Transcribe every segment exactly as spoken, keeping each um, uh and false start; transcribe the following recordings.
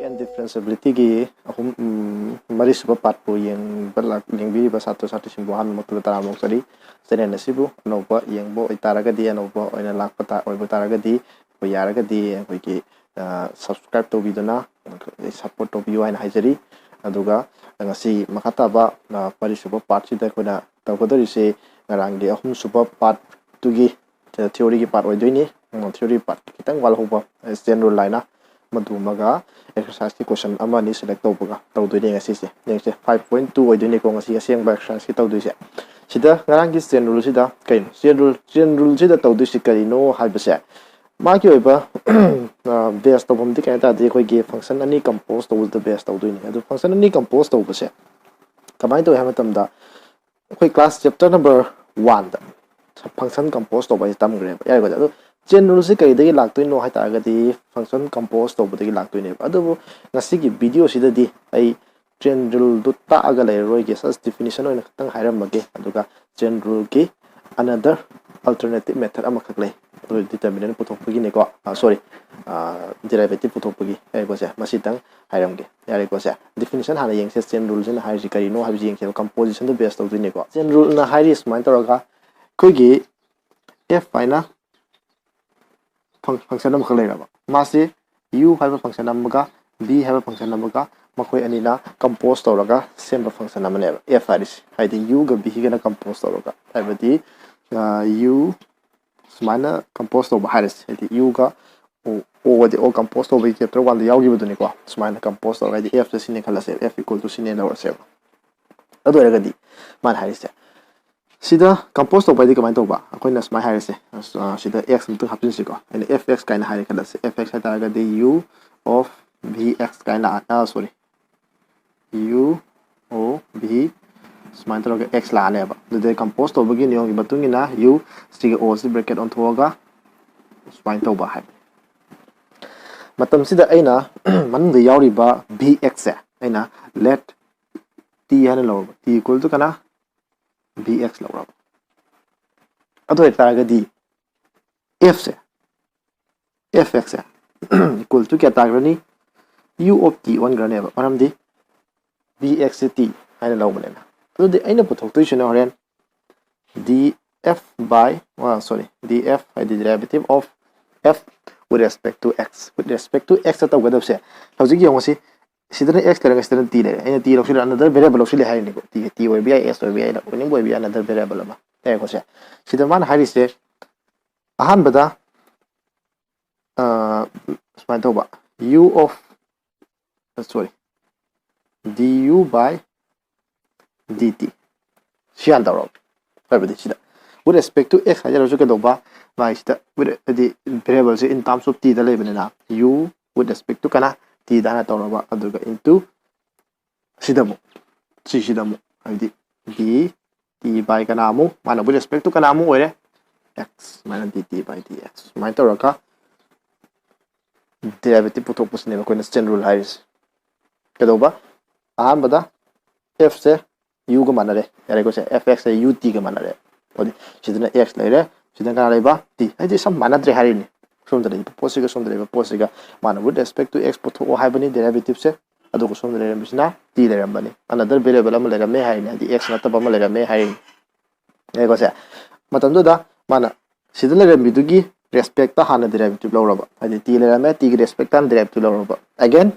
And ꯗꯤꯐ꯭ꯔꯦꯟꯁꯤꯕꯤꯂꯤꯇꯤꯒꯤ ꯑꯍꯨꯝ ꯎꯝ, ꯃꯔꯤꯁꯨꯕ ꯄꯥꯔꯠꯄꯨ ꯌꯦꯡꯕ ꯂꯥꯛ- ꯌꯦꯡꯕꯤꯔꯤꯕ ꯁꯥꯇ꯭ꯔ ꯁꯥꯇ꯭ꯔꯤꯁꯤꯡꯕꯨ ꯑꯍꯥꯟꯕ ꯃꯛꯇꯗ ꯇꯔꯥꯝꯅ ꯑꯣꯛꯆꯔꯤ꯫ ꯆꯦꯅꯦꯜ ꯑꯁꯤꯕꯨ ꯑꯅꯧꯕ ꯌꯦꯡꯕ ꯑꯣꯏꯇꯥꯔꯒꯗꯤ, ꯑꯅꯧꯕ ꯑꯣꯏꯅ ꯂꯥꯛꯄ ꯇꯥ- ꯑꯣꯏꯕ ꯇꯥꯔꯒꯗꯤ, ꯑꯩꯈꯣꯏ ꯌꯥꯔꯒꯗꯤ ꯑꯩꯈꯣꯏꯒꯤ ꯁꯕꯁꯀ꯭ꯔꯥꯏꯕ ꯇꯧꯕꯤꯗꯨꯅ ꯁꯞꯄꯣꯔꯠ ꯇꯧꯕꯤꯌꯨ ꯍꯥꯏꯅ ꯍꯥꯏꯖꯔꯤ꯫ ꯑꯗꯨꯒ ꯉꯁꯤ ꯃꯈꯥ ꯇꯥꯕ ꯑ, ꯃꯔꯤꯁꯨꯕ ꯄꯥꯔꯠꯁꯤꯗ ꯑꯩꯈꯣꯏꯅ ꯇꯧꯒꯗꯧꯔꯤꯁꯦ ꯉꯔꯥꯡꯒꯤ ꯑꯍꯨꯝꯁꯨꯕ ꯄꯥꯔꯠꯇꯨꯒꯤ ꯊꯤꯑꯣꯔꯤꯒꯤ ꯄꯥꯔꯠ ꯑꯣꯏꯗꯣꯏꯅꯤ꯫ ꯊꯤꯑꯣꯔꯤ ꯄꯥꯔꯠ ꯈꯤꯇꯪ ꯋꯥꯠꯍꯧꯕ ꯆꯦꯟ ꯔꯨꯜ ꯍꯥꯏꯅ ꯃꯗꯨꯃꯒ ꯑꯦꯛꯁꯔꯁꯥꯏꯁꯀꯤ ꯀꯣꯏꯁꯟ ꯑꯃ ꯑꯅꯤ ꯁꯦꯂꯦꯛ ꯇꯧꯕꯒ ꯇꯧꯗꯣꯏꯅꯦ ꯉꯁꯤꯁꯦ꯫ ꯌꯦꯡꯁꯦ, ꯐꯥꯏꯚ ꯄꯣꯏꯟ ꯇꯨ ꯑꯣꯏꯗꯣꯏꯅꯤꯀꯣ ꯉꯁꯤ ꯑꯁꯦꯡꯕ ꯑꯦꯛꯁꯔꯁꯥꯏꯁꯀꯤ ꯇꯧꯗꯣꯏꯁꯦ꯫ ꯁꯤꯗ ꯉꯔꯥꯡꯒꯤ ꯆꯦꯟ ꯔꯨꯜꯁꯤꯗ ꯀꯩꯅꯣ? ꯆꯦꯟ ꯔꯨꯜ, ꯆꯦꯟ ꯔꯨꯜꯁꯤꯗ ꯇꯧꯗꯣꯏꯁꯤ ꯀꯔꯤꯅꯣ ꯍꯥꯏꯕꯁꯦ, ꯃꯥꯒꯤ ꯑꯣꯏꯕ ꯕꯦꯁ ꯇꯧꯐꯝꯗꯤ ꯀꯩ ꯍꯥꯏ ꯇꯥꯔꯗꯤ, ꯑꯩꯈꯣꯏꯒꯤ ꯐꯪꯁꯟ ꯑꯅꯤ ꯀꯝꯄꯣꯖ ꯇꯧꯕꯗ ꯕꯦꯁ ꯇꯧꯗꯣꯏꯅꯤ꯫ ꯑꯗꯨ ꯐꯪꯁꯟ ꯑꯅꯤ ꯀꯝꯄꯣꯖ ꯇꯧꯕꯁꯦ ꯀꯃꯥꯏꯅ ꯇꯧꯏ ꯍꯥꯏꯕ ꯃꯇꯝꯗ, ꯑꯩꯈꯣꯏ ꯀ꯭ꯂꯥꯁ ꯆꯦꯞꯇꯔ ꯅꯝꯕꯔ ꯋꯥꯟꯗ ꯐꯪꯁꯟ ꯀꯝꯄꯣꯖ ꯇꯧꯕ ꯍꯥꯏꯁꯦ ꯇꯝꯈ꯭ꯔꯦꯕ, ꯌꯥꯏꯀꯣ? ꯑꯗꯣ ꯆꯦꯟ ꯔꯨꯜꯁꯤ ꯀꯩꯗꯒꯤ ꯂꯥꯛꯇꯣꯏꯅꯣ ꯍꯥꯏ ꯇꯥꯔꯒꯗꯤ, ꯐꯪꯁꯟ ꯀꯝꯄꯣꯖ ꯇꯧꯕꯗꯒꯤ ꯂꯥꯛꯇꯣꯏꯅꯦꯕ꯫ ꯑꯗꯨꯕꯨ ꯉꯁꯤꯒꯤ ꯚꯤꯗꯤꯑꯣꯁꯤꯗꯗꯤ ꯑꯩ ꯆꯦꯟ ꯔꯨꯜꯗꯨ ꯇꯥꯛꯑꯒ ꯂꯩꯔꯔꯣꯏꯒꯦ, ꯖꯁ ꯗꯤꯐꯤꯅꯤꯁꯟ ꯑꯣꯏꯅ ꯈꯛꯇꯪ ꯍꯥꯏꯔꯝꯃꯒꯦ꯫ ꯑꯗꯨꯒ ꯆꯦꯟ ꯔꯨꯜꯒꯤ another alternative method ꯑꯃꯈꯛ ꯂꯩ, ꯑꯗꯨ ꯗꯤꯇꯔꯃꯤꯅꯦꯟ ꯄꯨꯊꯣꯛꯄꯒꯤꯅꯦꯀꯣ, ꯁꯣꯔꯤ, ꯗꯤꯔꯥꯏꯚꯦꯇꯤꯞ ꯄꯨꯊꯣꯛꯄꯒꯤ, ꯌꯥꯏꯀꯣ ꯁꯦ? ꯃꯁꯤꯇꯪ ꯍꯥꯏꯔꯝꯒꯦ, ꯌꯥꯔꯦꯀꯣ ꯁꯦ? ꯗꯤꯐꯤꯅꯤꯁꯟ ꯍꯥꯟꯅ ꯌꯦꯡꯁꯦ, ꯆꯦꯟ ꯔꯨꯜꯁꯤꯅ ꯍꯥꯏꯔꯤꯁꯤ ꯀꯔꯤꯅꯣ ꯍꯥꯏꯕꯁꯤ ꯌꯦꯡꯁꯦꯕ, ꯀꯝꯄꯣꯖꯤꯁꯟꯗ ꯕꯦꯁ ꯇꯧꯗꯣꯏꯅꯦꯀꯣ꯫ ꯆꯦꯟ ꯔꯨꯜꯅ ꯍꯥꯏꯔꯤ ꯁꯨꯃꯥꯏꯅ ꯇꯧꯔꯒ, ꯑꯩꯈꯣꯏꯒꯤ ꯑꯦꯐ ꯍꯥꯏꯅ ꯐꯪꯁꯟ ꯑꯃꯈꯛ ꯂꯩꯔꯕ, ꯃꯥꯁꯤ ꯌꯨ ꯍꯥꯏꯕ ꯐꯪꯁꯟ ꯑꯃꯒ ꯚꯤ ꯍꯥꯏꯕ ꯐꯪꯁꯟ ꯑꯃꯒ, ꯃꯈꯣꯏ ꯑꯅꯤꯅ ꯀꯝꯄꯣꯖ ꯇꯧꯔꯒ ꯁꯦꯝꯕ ꯐꯪꯁꯟ ꯑꯃꯅꯦꯕ ꯑꯦꯐ ꯍꯥꯏꯔꯤꯁꯤ꯫ ꯍꯥꯏꯗꯤ ꯌꯨꯒ ꯚꯤꯒꯅ ꯀꯝꯄꯣꯖ ꯇꯧꯔꯒ, ꯍꯥꯏꯕꯗꯤ ꯌꯨ ꯁꯨꯃꯥꯏꯅ ꯀꯝꯄꯣꯖ ꯇꯧꯕ ꯍꯥꯏꯔꯁꯤ, ꯍꯥꯏꯗꯤ ꯌꯨꯒ ꯑꯣꯒꯗꯤ, ꯑꯣ ꯀꯝꯄꯣꯖ ꯇꯧꯕꯒꯤ ꯆꯦꯞꯇꯔ ꯋꯥꯟꯗ ꯌꯥꯎꯈꯤꯕꯗꯨꯅꯤꯀꯣ꯫ ꯁꯨꯃꯥꯏꯅ ꯀꯝꯄꯣꯖ ꯇꯧꯔꯒ, ꯍꯥꯏꯗꯤ ꯑꯦꯐꯁꯦ ꯁꯤꯅꯦ ꯈꯜꯂꯁꯦꯕ, ꯑꯦꯐ ꯏꯀ꯭ꯋꯜ ꯇꯨ ꯁꯤꯅꯦ ꯂꯧꯔꯁꯦꯕ꯫ ꯑꯗꯨ ꯑꯣꯏꯔꯒꯗꯤ ꯃꯥꯅ ꯍꯥꯏꯔꯤꯁꯦ, ꯁꯤꯗ ꯀꯝꯄꯣꯖ ꯇꯧꯕ ꯍꯥꯏꯗꯤ ꯀꯃꯥꯏꯅ ꯇꯧꯕ? ꯑꯩꯈꯣꯏꯅ ꯁꯨꯃꯥꯏꯅ ꯍꯥꯏꯔꯁꯦ, ꯑ, ꯁꯤꯗ ꯑꯦꯛꯁ ꯑꯃꯇꯪ ꯍꯥꯞꯆꯤꯟꯁꯤꯀꯣ꯫ ꯑꯩꯅ ꯑꯦꯐ ꯑꯦꯛꯁ ꯀꯥꯏꯅ ꯍꯥꯏꯔꯦ ꯈꯜꯂꯁꯦ꯫ ꯑꯦꯐ ꯑꯦꯛꯁ ꯍꯥꯏ ꯇꯥꯔꯒꯗꯤ ꯌꯨ ꯑꯣꯐ ꯚꯤ ꯑꯦꯛꯁ ꯀꯥꯏꯅ ꯂꯥꯛꯑ, ꯁꯣꯔꯤ, ꯌꯨ ꯑꯣ ꯚꯤ ꯁꯨꯃꯥꯏꯅ ꯇꯧꯔꯒ ꯑꯦꯛꯁ ꯂꯥꯛꯑꯅꯦꯕ꯫ ꯑꯗꯨꯗꯤ ꯀꯝꯄꯣꯖ ꯇꯧꯕꯒꯤ ꯅꯤꯌꯣꯝꯒꯤ ꯃꯇꯨꯡ ꯏꯟꯅ ꯌꯨ, ꯁꯤꯒꯤ ꯑꯣꯁꯤ ꯕ꯭ꯔꯦꯀꯦꯠ ꯑꯣꯟꯊꯣꯛꯑꯒ ꯁꯨꯃꯥꯏꯅ ꯇꯧꯕ ꯍꯥꯏꯕꯅꯤ꯫ ꯃꯇꯝꯁꯤꯗ ꯑꯩꯅ ꯃꯅꯨꯡꯗ ꯌꯥꯎꯔꯤꯕ ꯚꯤ ꯑꯦꯛꯁꯁꯦ ꯑꯩꯅ let ꯇꯤ ꯍꯥꯏꯅ ꯂꯧꯔꯕ, ꯇꯤ ꯏꯀ꯭ꯋꯜ ꯇꯨ ꯀꯅꯥ? ꯚꯤ ꯑꯦꯛꯁ ꯂꯧꯔꯕ꯫ ꯑꯗꯨ ꯑꯣꯏꯇꯥꯔꯒꯗꯤ ꯑꯦꯐꯁꯦ, ꯑꯦꯐ ꯑꯦꯛꯁꯁꯦ ꯏꯀ꯭ꯋꯜ ꯇꯨ ꯀꯌꯥ ꯇꯥꯈ꯭ꯔꯅꯤ? U of t ꯑꯣꯟꯈ꯭ꯔꯅꯦꯕ, ꯃꯔꯝꯗꯤ dx ꯁꯦ t ꯍꯥꯏꯅ ꯂꯧꯕꯅꯤꯅ꯫ ꯑꯗꯨꯗꯤ ꯑꯩꯅ ꯄꯨꯊꯣꯛꯇꯣꯏꯁꯤꯅ ꯍꯣꯔꯦꯟ df by, sorry, df ꯍꯥꯏꯗꯤ derivative of f with respect to x, with respect to x ꯇꯧꯒꯗꯕꯁꯦ꯫ ꯍꯧꯖꯤꯛ ꯌꯦꯡꯉꯨꯁꯤ, ꯁꯤꯗꯅ x ꯂꯩꯔꯒ ꯁꯤꯗꯅ t ꯂꯩꯔꯦ꯫ ꯑꯩꯅ t ꯂꯧꯁꯤꯜꯂꯦ, another variable ꯂꯧꯁꯤꯜꯂꯦ ꯍꯥꯏꯔꯤꯅꯤꯀꯣ꯫ t, t ꯑꯣꯏꯕ ꯌꯥꯏ, s ꯑꯣꯏꯕ ꯌꯥꯏ, ꯑꯣꯏꯅꯤꯡꯕ ꯑꯣꯏꯕ ꯌꯥꯏ, another variable ꯑꯃ ꯂꯩꯔꯦꯀꯣ꯫ ꯁꯦ, ꯁꯤꯗ ꯃꯥꯅ ꯍꯥꯏꯔꯤꯁꯦ ꯑꯍꯥꯟꯕꯗ ꯁꯨꯃꯥꯏꯅ ꯇꯧꯕ, u of, sorry, du by dt, ꯁꯤ ꯍꯥꯟꯅ ꯇꯧꯔꯕ꯫ ꯍꯥꯏꯕꯗꯤ ꯁꯤꯗ with respect to x ꯍꯥꯏꯖꯔꯁꯨ ꯀꯩꯗꯧꯕ, ꯃꯥꯒꯤꯁꯤꯗ ꯍꯥꯏꯗꯤ variable say in terms of t ꯗ ꯂꯩꯕꯅꯤꯅ, u with respect to ꯀꯅꯥ, t ꯗ ꯍꯥꯟꯅ ꯇꯧꯔꯕ, ꯑꯗꯨꯒ into ꯁꯤꯗ ꯑꯃꯨꯛ, ꯁꯤꯁꯤꯗ ꯑꯃꯨꯛ, ꯍꯥꯏꯗꯤ dt by ꯀꯅꯥ ꯑꯃꯨꯛ, ꯃꯥꯅ with respect to ꯀꯅꯥ ꯑꯃꯨꯛ ꯑꯣꯏꯔꯦ, x ꯁꯨꯃꯥꯏꯅ dt by dx ꯁꯨꯃꯥꯏꯅ ꯇꯧꯔꯒ derivative ꯄꯨꯊꯣꯛꯄꯁꯤꯅꯦꯕ ꯑꯩꯈꯣꯏꯅ chain rule ꯍꯥꯏꯔꯤꯁꯦ꯫ ꯀꯩꯗꯧꯕ? ꯑꯍꯥꯟꯕꯗ f ꯁꯦ u ꯒ ꯃꯥꯟꯅꯔꯦ, ꯌꯥꯔꯦꯀꯣ꯫ ꯁꯦ, f x ꯁꯦ u t ꯒ ꯃꯥꯟꯅꯔꯦ꯫ ꯑꯗꯨꯗꯤ ꯁꯤꯗꯅ x ꯂꯩꯔꯦ, ꯁꯤꯗꯅ ꯀꯅꯥ ꯂꯩꯕ? T꯫ ꯍꯥꯏꯗꯤ ꯁꯝ ꯃꯥꯟꯅꯗ꯭ꯔꯦ ꯍꯥꯏꯔꯤꯅꯤ꯫ ꯁꯣꯝꯗ ꯂꯩꯕ ꯄꯣꯠꯁꯤꯒ ꯁꯣꯝꯗ ꯂꯩꯕ ꯄꯣꯠꯁꯤꯒ ꯃꯥꯅ with respect to x ꯄꯨꯊꯣꯛꯑꯣ ꯍꯥꯏꯕꯅꯤ derivative ꯁꯦ, ꯑꯗꯨꯒ ꯁꯣꯝꯗ ꯂꯩꯔꯝꯃꯤꯁꯤꯅ t ꯂꯩꯔꯝꯕꯅꯤ, another variable ꯑꯃ ꯂꯩꯔꯝꯃꯦ ꯍꯥꯏꯔꯤꯅꯤ, ꯍꯥꯏꯗꯤ x ꯅꯠꯇꯕ ꯑꯃ ꯂꯩꯔꯝꯃꯦ ꯍꯥꯏꯔꯤꯅꯤ꯫ ꯌꯥꯏꯀꯣ꯫ ꯁꯦ, ꯃꯇꯝꯗꯨꯗ ꯃꯥꯅ ꯁꯤꯗ ꯂꯩꯔꯝꯃꯤꯗꯨꯒꯤ respect ꯇ ꯍꯥꯟꯅ derivative ꯂꯧꯔꯕ, ꯍꯥꯏꯗꯤ t ꯂꯩꯔꯝꯃꯦ, t ꯒꯤ respect ꯇ ꯍꯥꯟꯅ derivative ꯂꯧꯔꯕ꯫ Again,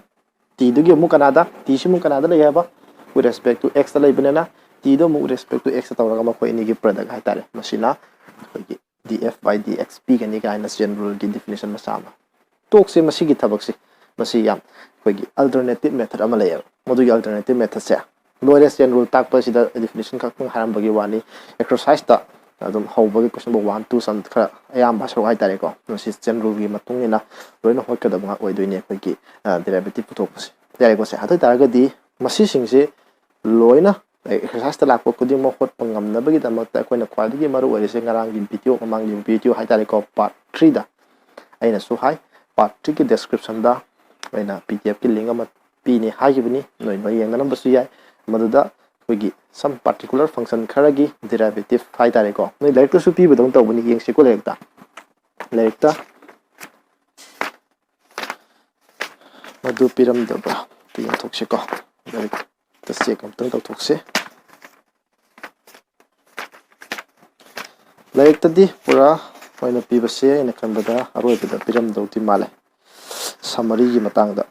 t ꯗꯨꯒꯤ ꯑꯃꯨꯛ ꯀꯅꯥꯗ, t ꯁꯤ ꯑꯃꯨꯛ ꯀꯅꯥꯗ ꯂꯩ ꯍꯥꯏꯕ? With respect to x ꯇ ꯂꯩꯕꯅꯤꯅ, t ꯗꯣ ꯑꯃꯨꯛ with respect to x ꯇ ꯇꯧꯔꯒ ꯃꯈꯣꯏ ꯑꯅꯤꯒꯤ product ꯍꯥꯏꯇꯥꯔꯦ꯫ ꯃꯁꯤꯅ ꯑꯩꯈꯣꯏꯒꯤ df by dx ꯄꯤꯒꯅꯤ ꯀꯥꯏꯅ chain rule ꯒꯤ definition ꯃꯆꯥ ꯑꯃ꯫ ꯇꯣꯛꯁꯦ ꯃꯁꯤꯒꯤ ꯊꯕꯛꯁꯦ꯫ ꯃꯁꯤ ꯌꯥꯝ ꯑꯩꯈꯣꯏꯒꯤ alternative method ꯑꯃ ꯂꯩꯌꯦꯕ꯫ ꯃꯗꯨꯒꯤ alternative method ꯁꯦ ꯂꯣꯏꯔꯦ꯫ Chain rule ꯇꯥꯛꯄꯁꯤꯗ definition ꯈꯛꯇꯪ ꯍꯥꯏꯔꯝꯕꯒꯤ ꯋꯥꯅꯤ꯫ Exercise ꯇ ꯑꯗꯨꯝ ꯍꯧꯕꯒꯤ question book one, two ꯁꯝ ꯈꯔ ꯑꯌꯥꯝꯕ ꯁꯔꯨꯛ ꯍꯥꯏꯇꯥꯔꯦꯀꯣ, ꯃꯁꯤ chain rule ꯒꯤ ꯃꯇꯨꯡ ꯏꯟꯅ ꯂꯣꯏꯅ ꯍꯣꯠꯀꯗꯕ ꯉꯥꯛ ꯑꯣꯏꯗꯣꯏꯅꯦ ꯑꯩꯈꯣꯏꯒꯤ, ꯑ, derivative ꯄꯨꯊꯣꯛꯄꯁꯦ꯫ ꯌꯥꯔꯦꯀꯣ꯫ ꯁꯦ, ꯑꯗꯨ ꯑꯣꯏꯇꯥꯔꯒꯗꯤ ꯃꯁꯤꯁꯤꯡꯁꯦ ꯂꯣꯏꯅ exercise ꯇ ꯂꯥꯛꯄ ꯈꯨꯗꯤꯡꯃꯛ ꯍꯣꯠꯄ ꯉꯝꯅꯕꯒꯤꯗꯃꯛꯇ ꯑꯩꯈꯣꯏꯅ ꯈ꯭ꯋꯥꯏꯗꯒꯤ ꯃꯔꯨ ꯑꯣꯏꯔꯤꯁꯦ ꯉꯔꯥꯡꯒꯤ video, ꯃꯃꯥꯡꯒꯤ video ꯍꯥꯏꯇꯥꯔꯦꯀꯣ, part three ꯗ ꯑꯩꯅꯁꯨ ꯍꯥꯏ, part three ꯒꯤ description ꯗ ꯑꯩꯅ P D F ꯀꯤ link ꯑꯃ ꯄꯤꯅꯤ ꯍꯥꯏꯈꯤꯕꯅꯤ, ꯅꯣꯏ ꯂꯣꯏ ꯌꯦꯡꯅꯔꯝꯕꯁꯨ ꯌꯥꯏ꯫ ꯃꯗꯨꯗ ꯑꯩꯈꯣꯏꯒꯤ some particular function ꯈꯔꯒꯤ derivative ꯍꯥꯏꯇꯥꯔꯦꯀꯣ, ꯅꯣꯏ ꯂꯥꯏꯔꯤꯛꯇꯁꯨ ꯄꯤꯕꯗꯧꯅ ꯇꯧꯕꯅꯤ, ꯌꯦꯡꯁꯤꯀꯣ ꯂꯥꯏꯔꯤꯛꯇ꯫ ꯂꯥꯏꯔꯤꯛꯇ ꯃꯗꯨ ꯄꯤꯔꯝꯗꯕ꯭ꯔꯥ ꯑꯝꯇ ꯌꯦꯡꯊꯣꯛꯁꯤꯀꯣ꯫ ꯂꯥꯏꯔꯤꯛꯇ ꯆꯦꯛ ꯑꯃꯇꯪ ꯇꯧꯊꯣꯛꯁꯤ꯫ ꯂꯥꯏꯔꯤꯛꯇꯗꯤ ꯄꯨꯔꯥ ꯑꯣꯏꯅ ꯄꯤꯕꯁꯦ ꯑꯩꯅ ꯈꯟꯕꯗ ꯑꯔꯣꯏꯕꯗ ꯄꯤꯔꯝꯗꯧꯗꯤ ꯃꯥꯜꯂꯦ꯫ ꯁꯝꯃꯔꯤꯒꯤ ꯃꯇꯥꯡꯗ,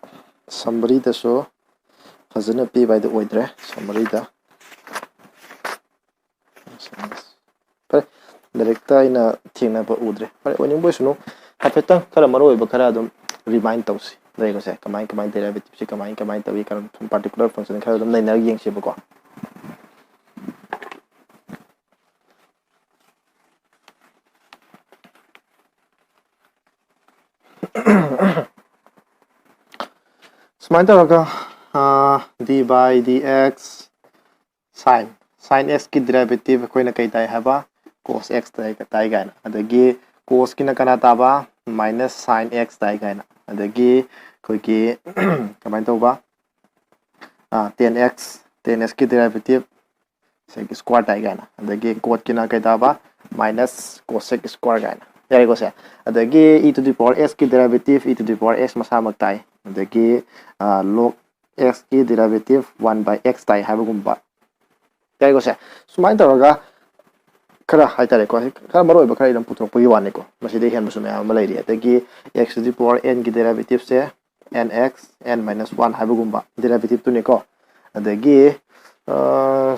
ꯁꯝꯃꯔꯤꯗꯁꯨ ꯐꯖꯅ ꯄꯤꯕ ꯍꯥꯏꯗꯨ ꯑꯣꯏꯗ꯭ꯔꯦ꯫ ꯁꯝꯃꯔꯤꯗ ꯐꯔꯦ, ꯂꯥꯏꯔꯤꯛꯇ ꯑꯩꯅ ꯊꯦꯡꯅꯕ ꯎꯗ꯭ꯔꯦ꯫ ꯐꯔꯦ, ꯑꯣꯏꯅꯤꯡꯕ ꯑꯣꯏꯁꯅꯨ, ꯍꯥꯏꯐꯦꯠꯇꯪ ꯈꯔ ꯃꯔꯨ ꯑꯣꯏꯕ ꯈꯔ ꯑꯗꯨꯝ ꯔꯤꯃꯥꯏꯟ ꯇꯧꯁꯤ꯫ ꯂꯩꯀꯣꯁꯦ, ꯀꯃꯥꯏ ꯀꯃꯥꯏꯅ ꯗꯦꯔꯥꯏꯚꯦꯇꯤꯞꯁꯦ ꯀꯃꯥꯏ ꯀꯃꯥꯏꯅ ꯇꯧꯏ, ꯀꯔꯝ ꯄꯥꯔꯇꯤꯀꯨꯂꯔ ꯐꯪꯁꯟ ꯈꯔ ꯑꯗꯨꯝ ꯅꯩꯅꯔꯒ ꯌꯦꯡꯁꯦꯕꯀꯣ꯫ ꯁꯨꯃꯥꯏꯅ ꯇꯧꯔꯒ, ꯗꯤ ꯕꯥꯏ ꯗꯤ ꯑꯦꯛꯁ ꯁꯥꯏꯟ, ꯁꯥꯏꯟ ꯑꯦꯛꯁꯀꯤ ꯗꯦꯔꯥꯏꯚꯦꯇꯤꯞ ꯑꯩꯈꯣꯏꯅ ꯀꯩ ꯇꯥꯏ ꯍꯥꯏꯕ? ꯀꯣꯁ ꯑꯦꯛꯁ ꯇꯥꯏ, ꯇꯥꯏ ꯀꯥꯏꯅ꯫ ꯑꯗꯒꯤ ꯀꯣꯁꯀꯤꯅ ꯀꯅꯥ ꯇꯥꯕ? ꯃꯥꯏꯅꯁ ꯁꯥꯏꯟ ꯑꯦꯛꯁ ꯇꯥꯏ ꯀꯥꯏꯅ꯫ ꯑꯗꯒꯤ ꯑꯩꯈꯣꯏꯒꯤ ꯀꯃꯥꯏꯅ ꯇꯧꯕ? ꯇꯦꯟ ꯑꯦꯛꯁ, ꯇꯦꯟ ꯑꯦꯛꯁꯀꯤ ꯗꯦꯔꯥꯏꯚꯦꯇꯤꯞ ꯁꯦꯛ ꯁ꯭ꯀ꯭ꯋꯥꯔ ꯇꯥꯏ ꯀꯥꯏꯅ꯫ ꯑꯗꯒꯤ ꯀꯣꯠꯀꯤꯅ ꯀꯩ ꯇꯥꯕ? ꯃꯥꯏꯅꯁ ꯀꯣꯁ ꯁꯦꯛ ꯁ꯭ꯀ꯭ꯋꯥꯔ ꯀꯥꯏꯅ꯫ ꯌꯥꯔꯦꯀꯣ ꯁꯦ? ꯑꯗꯒꯤ ꯏ ꯇꯨ ꯗꯤ ꯄꯋꯥꯔ ꯑꯦꯛꯁꯀꯤ derivative, e to the power x ꯃꯁꯥꯃꯛ ꯇꯥꯏ꯫ ꯑꯗꯒꯤ ꯂꯣꯛ ꯑꯦꯛꯁꯀꯤ ꯗꯦꯔꯥꯏꯚꯦꯇꯤꯞ ꯋꯥꯟ ꯕꯥꯏ ꯑꯦꯛꯁ ꯇꯥꯏ ꯍꯥꯏꯕꯒꯨꯝꯕ꯫ ꯌꯥꯔꯦꯀꯣ ꯁꯦ? ꯁꯨꯃꯥꯏꯅ ꯇꯧꯔꯒ ꯈꯔ ꯍꯥꯏꯇꯥꯔꯦꯀꯣ, ꯈꯔ ꯃꯔꯨ ꯑꯣꯏꯕ ꯈꯔ ꯑꯩ ꯑꯗꯨꯝ ꯄꯨꯊꯣꯛꯄꯒꯤ ꯋꯥꯅꯤꯀꯣ꯫ ꯃꯁꯤꯗꯩ ꯍꯦꯟꯕꯁꯨ ꯃꯌꯥꯝ ꯑꯃ ꯂꯩꯔꯤ꯫ ꯑꯗꯒꯤ ꯑꯦꯛꯁ ꯇꯨ ꯗꯤ ꯄꯋꯥꯔ ꯑꯦꯟꯒꯤ ꯗꯦꯔꯥꯏꯚꯦꯇꯤꯞꯁꯦ n x n minus one ꯍꯥꯏꯕꯒꯨꯝꯕ ꯗꯦꯔꯥꯏꯚꯦꯇꯤꯞꯇꯨꯅꯤꯀꯣ꯫ ꯑꯗꯒꯤ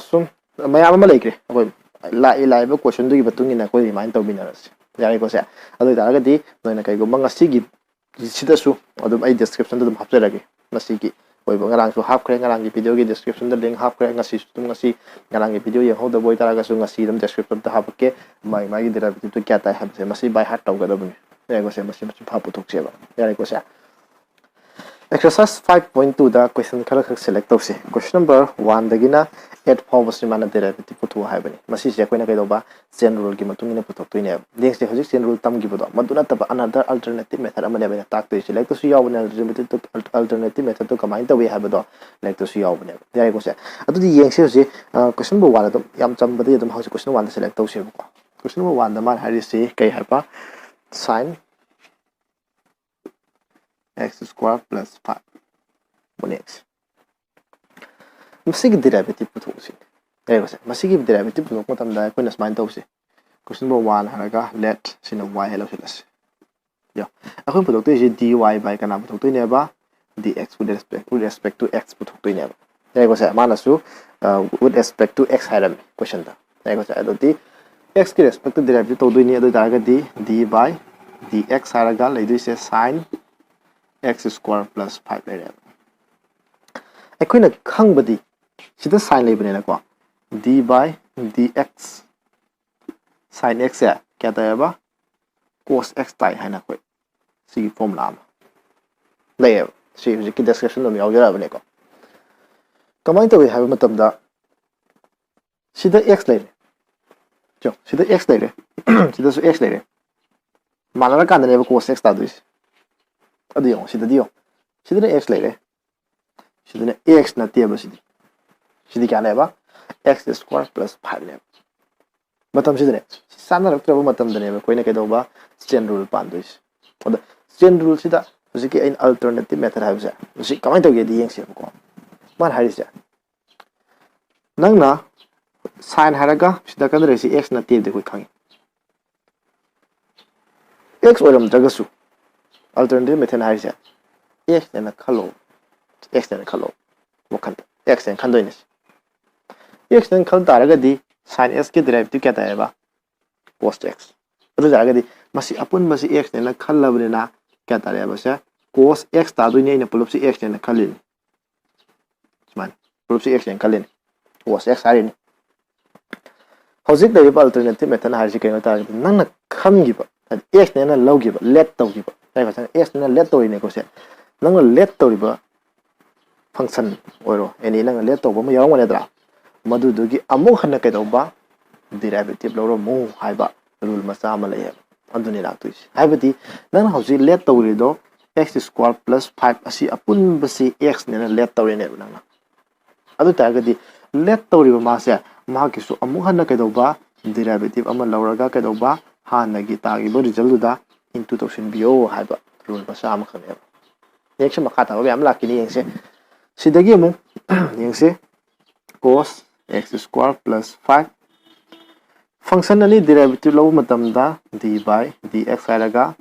ꯁꯨꯝ ꯃꯌꯥꯝ ꯑꯃ ꯂꯩꯈ꯭ꯔꯦ꯫ ꯑꯩꯈꯣꯏ ꯂꯥꯛꯏ ꯂꯥꯛꯏꯕ ꯀꯣꯏꯁꯟꯗꯨꯒꯤ ꯃꯇꯨꯡ ꯏꯟꯅ ꯑꯩꯈꯣꯏ ꯔꯤꯃꯥꯏꯟ ꯇꯧꯃꯤꯟꯅꯔꯁꯤ꯫ ꯌꯥꯔꯦꯀꯣ ꯁꯦ? ꯑꯗꯨ ꯑꯣꯏꯇꯥꯔꯒꯗꯤ ꯅꯣꯏꯅ ꯀꯩꯒꯨꯝꯕ ꯉꯁꯤꯒꯤ ꯁꯤꯗꯁꯨ ꯑꯗꯨꯝ ꯑꯩ ꯗꯤꯁꯀ꯭ꯔꯤꯞꯁꯟꯗ ꯑꯗꯨꯝ ꯍꯥꯞꯆꯔꯒꯦ꯫ ꯉꯁꯤꯒꯤ ꯑꯣꯏꯕ ꯉꯔꯥꯡꯁꯨ ꯍꯥꯞꯈ꯭ꯔꯦ, ꯉꯔꯥꯡꯒꯤ ꯚꯤꯗꯤꯑꯣꯒꯤ ꯗꯤꯁꯀ꯭ꯔꯤꯞꯁꯟꯗ ꯂꯤꯡ ꯍꯥꯞꯈ꯭ꯔꯦ꯫ ꯉꯁꯤꯁꯨ ꯑꯗꯨꯝ, ꯉꯁꯤ ꯉꯔꯥꯡꯒꯤ ꯚꯤꯗꯤꯑꯣ ꯌꯦꯡꯍꯧꯗꯕ ꯑꯣꯏꯇꯥꯔꯒꯁꯨ ꯉꯁꯤ ꯑꯗꯨꯝ ꯗꯤꯁꯀ꯭ꯔꯤꯞꯁꯟꯗ ꯍꯥꯞꯄꯛꯀꯦ꯫ ꯃꯥꯒꯤ, ꯃꯥꯒꯤ ꯗꯦꯔꯥꯏꯚꯦꯇꯤꯞꯇꯨ ꯀꯌꯥ ꯇꯥꯏ ꯍꯥꯏꯕꯁꯦ ꯃꯁꯤ ꯕꯥꯏ ꯍꯥꯔꯠ ꯇꯧꯒꯗꯕꯅꯤ꯫ ꯌꯥꯔꯦꯀꯣ ꯁꯦ? ꯃꯁꯤ ꯃꯁꯤ ꯐꯥ ꯄꯨꯊꯣꯛꯁꯦꯕ꯫ ꯌꯥꯔꯦꯀꯣ ꯁꯦ? ꯑꯦꯛꯁꯔꯁꯥꯏꯁ ꯐꯥꯏꯚ ꯄꯣꯏꯟ ꯇꯨꯗ ꯀꯣꯏꯁꯟ ꯈꯔꯈꯛ ꯁꯦꯂꯦꯛ ꯇꯧꯁꯦ꯫ ꯀꯣꯏꯁꯟ ꯅꯝꯕꯔ ꯋꯥꯟꯗꯒꯤꯅ ꯑꯩꯠ ꯐꯥꯎꯕꯁꯤ ꯃꯥꯅ ꯗꯦꯔꯥꯏꯚꯦꯇꯤꯞ ꯄꯨꯊꯣꯛꯑꯣ ꯍꯥꯏꯕꯅꯤ꯫ ꯃꯁꯤꯁꯦ ꯑꯩꯈꯣꯏꯅ ꯀꯩꯗꯧꯕ? ꯆꯦꯟ ꯔꯨꯜꯒꯤ ꯃꯇꯨꯡ ꯏꯟꯅ ꯄꯨꯊꯣꯛꯇꯣꯏꯅꯦꯕ꯫ ꯌꯦꯡꯁꯦ, ꯍꯧꯖꯤꯛ ꯆꯦꯟ ꯔꯨꯜ ꯇꯝꯈꯤꯕꯗꯣ ꯃꯗꯨ ꯅꯠꯇꯕ another alternative method ꯑꯃꯅꯦꯕ ꯑꯩꯅ ꯇꯥꯛꯇꯣꯏꯁꯦ꯫ ꯂꯥꯏꯔꯤꯛꯇꯁꯨ ꯌꯥꯎꯕꯅꯦ, alternative, alternative methodꯇꯣ ꯀꯃꯥꯏꯅ ꯇꯧꯏ ꯍꯥꯏꯕꯗꯣ ꯂꯥꯏꯔꯤꯛꯇꯁꯨ ꯌꯥꯎꯕꯅꯦꯕ꯫ ꯌꯥꯔꯦꯀꯣ ꯁꯦ? ꯑꯗꯨꯗꯤ ꯌꯦꯡꯁꯦ ꯍꯧꯖꯤꯛ, ꯑ, ꯀꯣꯏꯁꯟ ꯅꯝꯕꯔ ꯋꯥꯟ ꯑꯗꯨꯝ ꯌꯥꯝ ꯆꯝꯕꯗꯒꯤ ꯑꯗꯨꯝ ꯍꯧꯁꯦ꯫ ꯀꯣꯏꯁꯟ ꯅꯝꯕꯔ ꯋꯥꯟꯗ ꯁꯦꯂꯦꯛ ꯇꯧꯁꯦꯕꯀꯣ꯫ ꯀꯣꯏꯁꯟ ꯅꯝꯕꯔ ꯋꯥꯟꯗ ꯃꯥꯅ ꯍꯥꯏꯔꯤꯁꯤ ꯀꯩ ꯍꯥꯏꯕ? Sign x square plus five ꯃꯨꯅꯦꯛꯁꯦ꯫ ꯃꯁꯤꯒꯤ derivative ꯄꯨꯊꯣꯛꯁꯤ꯫ ꯌꯦꯡꯉꯁꯦ, ꯃꯁꯤꯒꯤ derivative ꯄꯨꯊꯣꯛꯄ ꯃꯇꯝꯗ ꯑꯩꯈꯣꯏꯅ ꯁꯨꯃꯥꯏꯅ ꯇꯧꯁꯦ꯫ Question number one ꯍꯥꯏꯔꯒ let ꯁꯤꯅ y ꯍꯥꯏ ꯂꯧꯁꯤꯜꯂꯁꯤ꯫ ꯌꯣ, ꯑꯩꯈꯣꯏꯅ ꯄꯨꯊꯣꯛꯇꯣꯏꯁꯤ dy by ꯀꯅꯥ ꯄꯨꯊꯣꯛꯇꯣꯏꯅꯦꯕ? Dx with respect, with respect to x ꯄꯨꯊꯣꯛꯇꯣꯏꯅꯦꯕ꯫ ꯌꯥꯏꯀꯣ ꯁꯦ? ꯃꯥꯅꯁꯨ, ꯑ, with respect to x ꯍꯥꯏꯔꯝꯃꯤ question ꯗ꯫ ꯌꯥꯏꯀꯣ ꯁꯦ? ꯑꯗꯨꯗꯤ x ꯀꯤ respect ꯇ derivative ꯇꯧꯗꯣꯏꯅꯤ꯫ ꯑꯗꯨ ꯑꯣꯏꯇꯥꯔꯒꯗꯤ d by dx ꯍꯥꯏꯔꯒ ꯂꯩꯗꯣꯏꯁꯦ sine x square plus five ꯂꯩꯔꯦꯕ꯫ ꯑꯩꯈꯣꯏꯅ ꯈꯪꯕꯗꯤ ꯁꯤꯗ sine ꯂꯩꯕꯅꯤꯅꯀꯣ, d by dx sine x ꯁꯦ ꯀꯌꯥ ꯇꯥꯏꯌꯦꯕ? Cos x ꯇꯥꯏ ꯍꯥꯏꯅ ꯑꯩꯈꯣꯏ ꯁꯤꯒꯤ formula ꯑꯃ ꯂꯩꯌꯦꯕ꯫ ꯁꯤ ꯍꯧꯖꯤꯛꯀꯤ description ꯑꯗꯨꯝ ꯌꯥꯎꯖꯔꯛꯑꯕꯅꯤꯀꯣ꯫ ꯀꯃꯥꯏꯅ ꯇꯧꯏ ꯍꯥꯏꯕ ꯃꯇꯝꯗ, ꯁꯤꯗ x ꯂꯩꯔꯦ꯫ ꯆꯣ, ꯁꯤꯗ x ꯂꯩꯔꯦ꯫ ꯁꯤꯗꯁꯨ x ꯂꯩꯔꯦ꯫ ꯃꯥꯟꯅꯔꯀꯥꯟꯗꯅꯦꯕ cos x ꯇꯥꯗꯣꯏꯁꯦ꯫ ꯑꯗꯨ ꯌꯦꯡꯉꯣ, ꯁꯤꯗꯗꯤ ꯌꯦꯡꯉꯣ꯫ ꯁꯤꯗꯅ x ꯂꯩꯔꯦ꯫ ꯁꯤꯗꯅ x ꯅꯠꯇꯦꯕ ꯁꯤꯗꯤ꯫ ꯁꯤꯗꯤ ꯀꯌꯥꯅꯦꯕ? X square plus five ꯅꯦꯕ꯫ ꯃꯇꯝꯁꯤꯗꯅꯦ, ꯁꯤ ꯆꯥꯟꯅꯔꯛꯇ꯭ꯔꯕ ꯃꯇꯝꯗꯅꯦꯕ ꯑꯩꯈꯣꯏꯅ ꯀꯩꯗꯧꯕ? Chain rule ꯄꯥꯟꯗꯣꯏꯁꯦ꯫ ꯑꯗꯣ chain rule ꯁꯤꯗ ꯍꯧꯖꯤꯛꯀꯤ ꯑꯩꯅ alternative method ꯍꯥꯏꯕꯁꯦ, ꯍꯧꯖꯤꯛ ꯀꯃꯥꯏꯅ ꯇꯧꯒꯦꯗꯤ ꯌꯦꯡꯁꯦꯕꯀꯣ꯫ ꯃꯥꯅ ꯍꯥꯏꯔꯤꯁꯦ, ꯅꯪꯅ sine ꯍꯥꯏꯔꯒ ꯁꯤꯗ ꯀꯟꯅ ꯂꯩꯔꯤꯁꯤ x ꯅꯠꯇꯦꯕꯗꯤ ꯑꯩꯈꯣꯏ ꯈꯪꯉꯤ꯫ X ꯑꯣꯏꯔꯝꯗ꯭ꯔꯒꯁꯨ alternative method ꯍꯥꯏꯔꯤꯁꯦ x ꯅꯦꯅ ꯈꯜꯂꯣ꯫ X ꯅꯦꯅ ꯈꯜꯂꯣ꯫ ꯋꯥꯈꯟꯗ x ꯅꯦꯅ ꯈꯟꯗꯣꯏꯅꯦ꯫ X ꯅꯦꯅ ꯈꯟ ꯇꯥꯔꯒꯗꯤ sine x ꯀꯤ derivative ꯀꯌꯥ ꯇꯥꯏꯌꯦꯕ? Cos x꯫ ꯑꯗꯨ ꯑꯣꯏꯇꯥꯔꯒꯗꯤ ꯃꯁꯤ ꯑꯄꯨꯟꯕꯁꯤ x ꯅꯦꯅ ꯈꯜꯂꯕꯅꯤꯅ ꯀꯌꯥ ꯇꯥꯔꯦꯕ ꯁꯦ? Cos x ꯇꯥꯗꯣꯏꯅꯤ, ꯑꯩꯅ ꯄꯨꯂꯞꯁꯤ x ꯅꯦꯅ ꯈꯜꯂꯤꯅꯤ꯫ ꯁꯨꯃꯥꯏꯅ ꯄꯨꯂꯞꯁꯤ x ꯅꯦꯅ ꯈꯜꯂꯤꯅꯤ, cos x ꯍꯥꯏꯔꯤꯅꯤ꯫ ꯍꯧꯖꯤꯛ ꯂꯩꯔꯤꯕ alternative method ꯍꯥꯏꯔꯤꯁꯤ ꯀꯩꯅꯣ ꯍꯥꯏ ꯇꯥꯔꯒꯗꯤ, ꯅꯪꯅ ꯈꯟꯈꯤꯕ, ꯍꯥꯏꯗꯤ x ꯅꯦꯅ ꯂꯧꯈꯤꯕ, let ꯇꯧꯈꯤꯕ, ꯌꯥꯏꯀꯣ? X ꯅꯦꯅ let ꯇꯧꯔꯤꯅꯦꯀꯣ ꯁꯦ꯫ ꯅꯪꯅ let ꯇꯧꯔꯤꯕ function ꯑꯣꯏꯔꯣ, any ꯅꯪꯅ let ꯇꯧꯕ ꯑꯃ ꯌꯥꯎꯔꯝꯒꯅꯤꯗ꯭ꯔꯥ? ꯃꯗꯨꯗꯨꯒꯤ ꯑꯃꯨꯛ ꯍꯟꯅ ꯀꯩꯗꯧꯕ? Derivative ꯂꯧꯔꯝꯃꯨ ꯍꯥꯏꯕ rule ꯃꯆꯥ ꯑꯃ ꯂꯩꯌꯦꯕ꯫ ꯑꯗꯨꯅꯤ ꯂꯥꯛꯇꯣꯏꯁꯦ꯫ ꯍꯥꯏꯕꯗꯤ ꯅꯪꯅ ꯍꯧꯖꯤꯛ let ꯇꯧꯔꯤꯗꯣ x square plus five ꯑꯁꯤ ꯑꯄꯨꯟꯕꯁꯤ x ꯅꯦꯅ let ꯇꯧꯔꯤꯅꯦꯕ ꯅꯪꯅ꯫ ꯑꯗꯨ ꯇꯥꯔꯒꯗꯤ let ꯇꯧꯔꯤꯕ ꯃꯥꯁꯦ, ꯃꯍꯥꯛꯀꯤꯁꯨ ꯑꯃꯨꯛ ꯍꯟꯅ ꯀꯩꯗꯧꯕ? Derivative ꯑꯃ ꯂꯧꯔꯒ ꯀꯩꯗꯧꯕ? ꯍꯥꯟꯅꯒꯤ ꯇꯥꯈꯤꯕ result ꯗꯨꯗ into ꯇꯧꯁꯤꯟꯕꯤꯌꯣ ꯍꯥꯏꯕ rule ꯃꯆꯥ ꯑꯃꯈꯛꯅꯦꯕ꯫ ꯅꯦꯛꯁ ꯃꯈꯥ ꯇꯥꯕ ꯃꯌꯥꯝ ꯂꯥꯛꯈꯤꯅꯤ ꯌꯦꯡꯁꯦ꯫ ꯁꯤꯗꯒꯤ ꯑꯃꯨꯛ ꯌꯦꯡꯁꯦ, cos x square plus five, function ꯑꯅꯤ derivative ꯂꯧꯕ ꯃꯇꯝꯗ d by dx ꯍꯥꯏꯔꯒ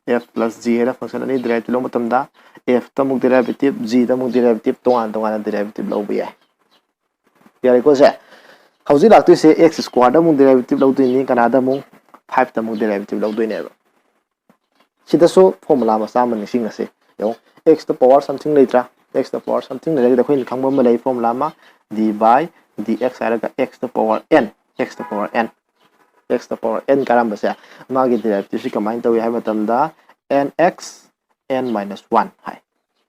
f plus g ꯍꯥꯏꯅ function ꯑꯅꯤ derivative ꯂꯧꯕ ꯃꯇꯝꯗ f ꯇ ꯑꯃꯨꯛ derivative, g ꯗ ꯑꯃꯨꯛ derivative, ꯇꯣꯉꯥꯟ ꯇꯣꯉꯥꯟꯅ derivative ꯂꯧꯕ ꯌꯥꯏ꯫ ꯌꯥꯔꯦꯀꯣ ꯁꯦ? ꯍꯧꯖꯤꯛ ꯂꯥꯛꯇꯣꯏꯁꯦ x square ꯗ ꯑꯃꯨꯛ derivative ꯂꯧꯗꯣꯏꯅꯤ, ꯀꯅꯥꯗ ꯑꯃꯨꯛ? five ꯇ ꯑꯃꯨꯛ derivative ꯂꯧꯗꯣꯏꯅꯦꯕ꯫ ꯁꯤꯗꯁꯨ formula ꯃꯆꯥ ꯑꯃ ꯅꯤꯡꯁꯤꯡꯉꯁꯤ꯫ ꯌꯦꯡꯉꯣ, x ꯇ power something ꯂꯩꯇ꯭ꯔꯥ? X ꯇ power something ꯂꯩꯔꯒꯗꯤ ꯑꯩꯈꯣꯏꯅ ꯈꯪꯕ ꯑꯃ ꯂꯩ, formula ꯑꯃ, d by dx ꯍꯥꯏꯔꯒ x ꯇ power n, x ꯇ power n, x ꯇ power n ꯀꯥꯔꯝꯕꯁꯦ, ꯃꯥꯒꯤ derivative ꯁꯤ ꯀꯃꯥꯏꯅ ꯇꯧꯏ ꯍꯥꯏꯕ ꯃꯇꯝꯗ, nx n minus one ꯍꯥꯏ꯫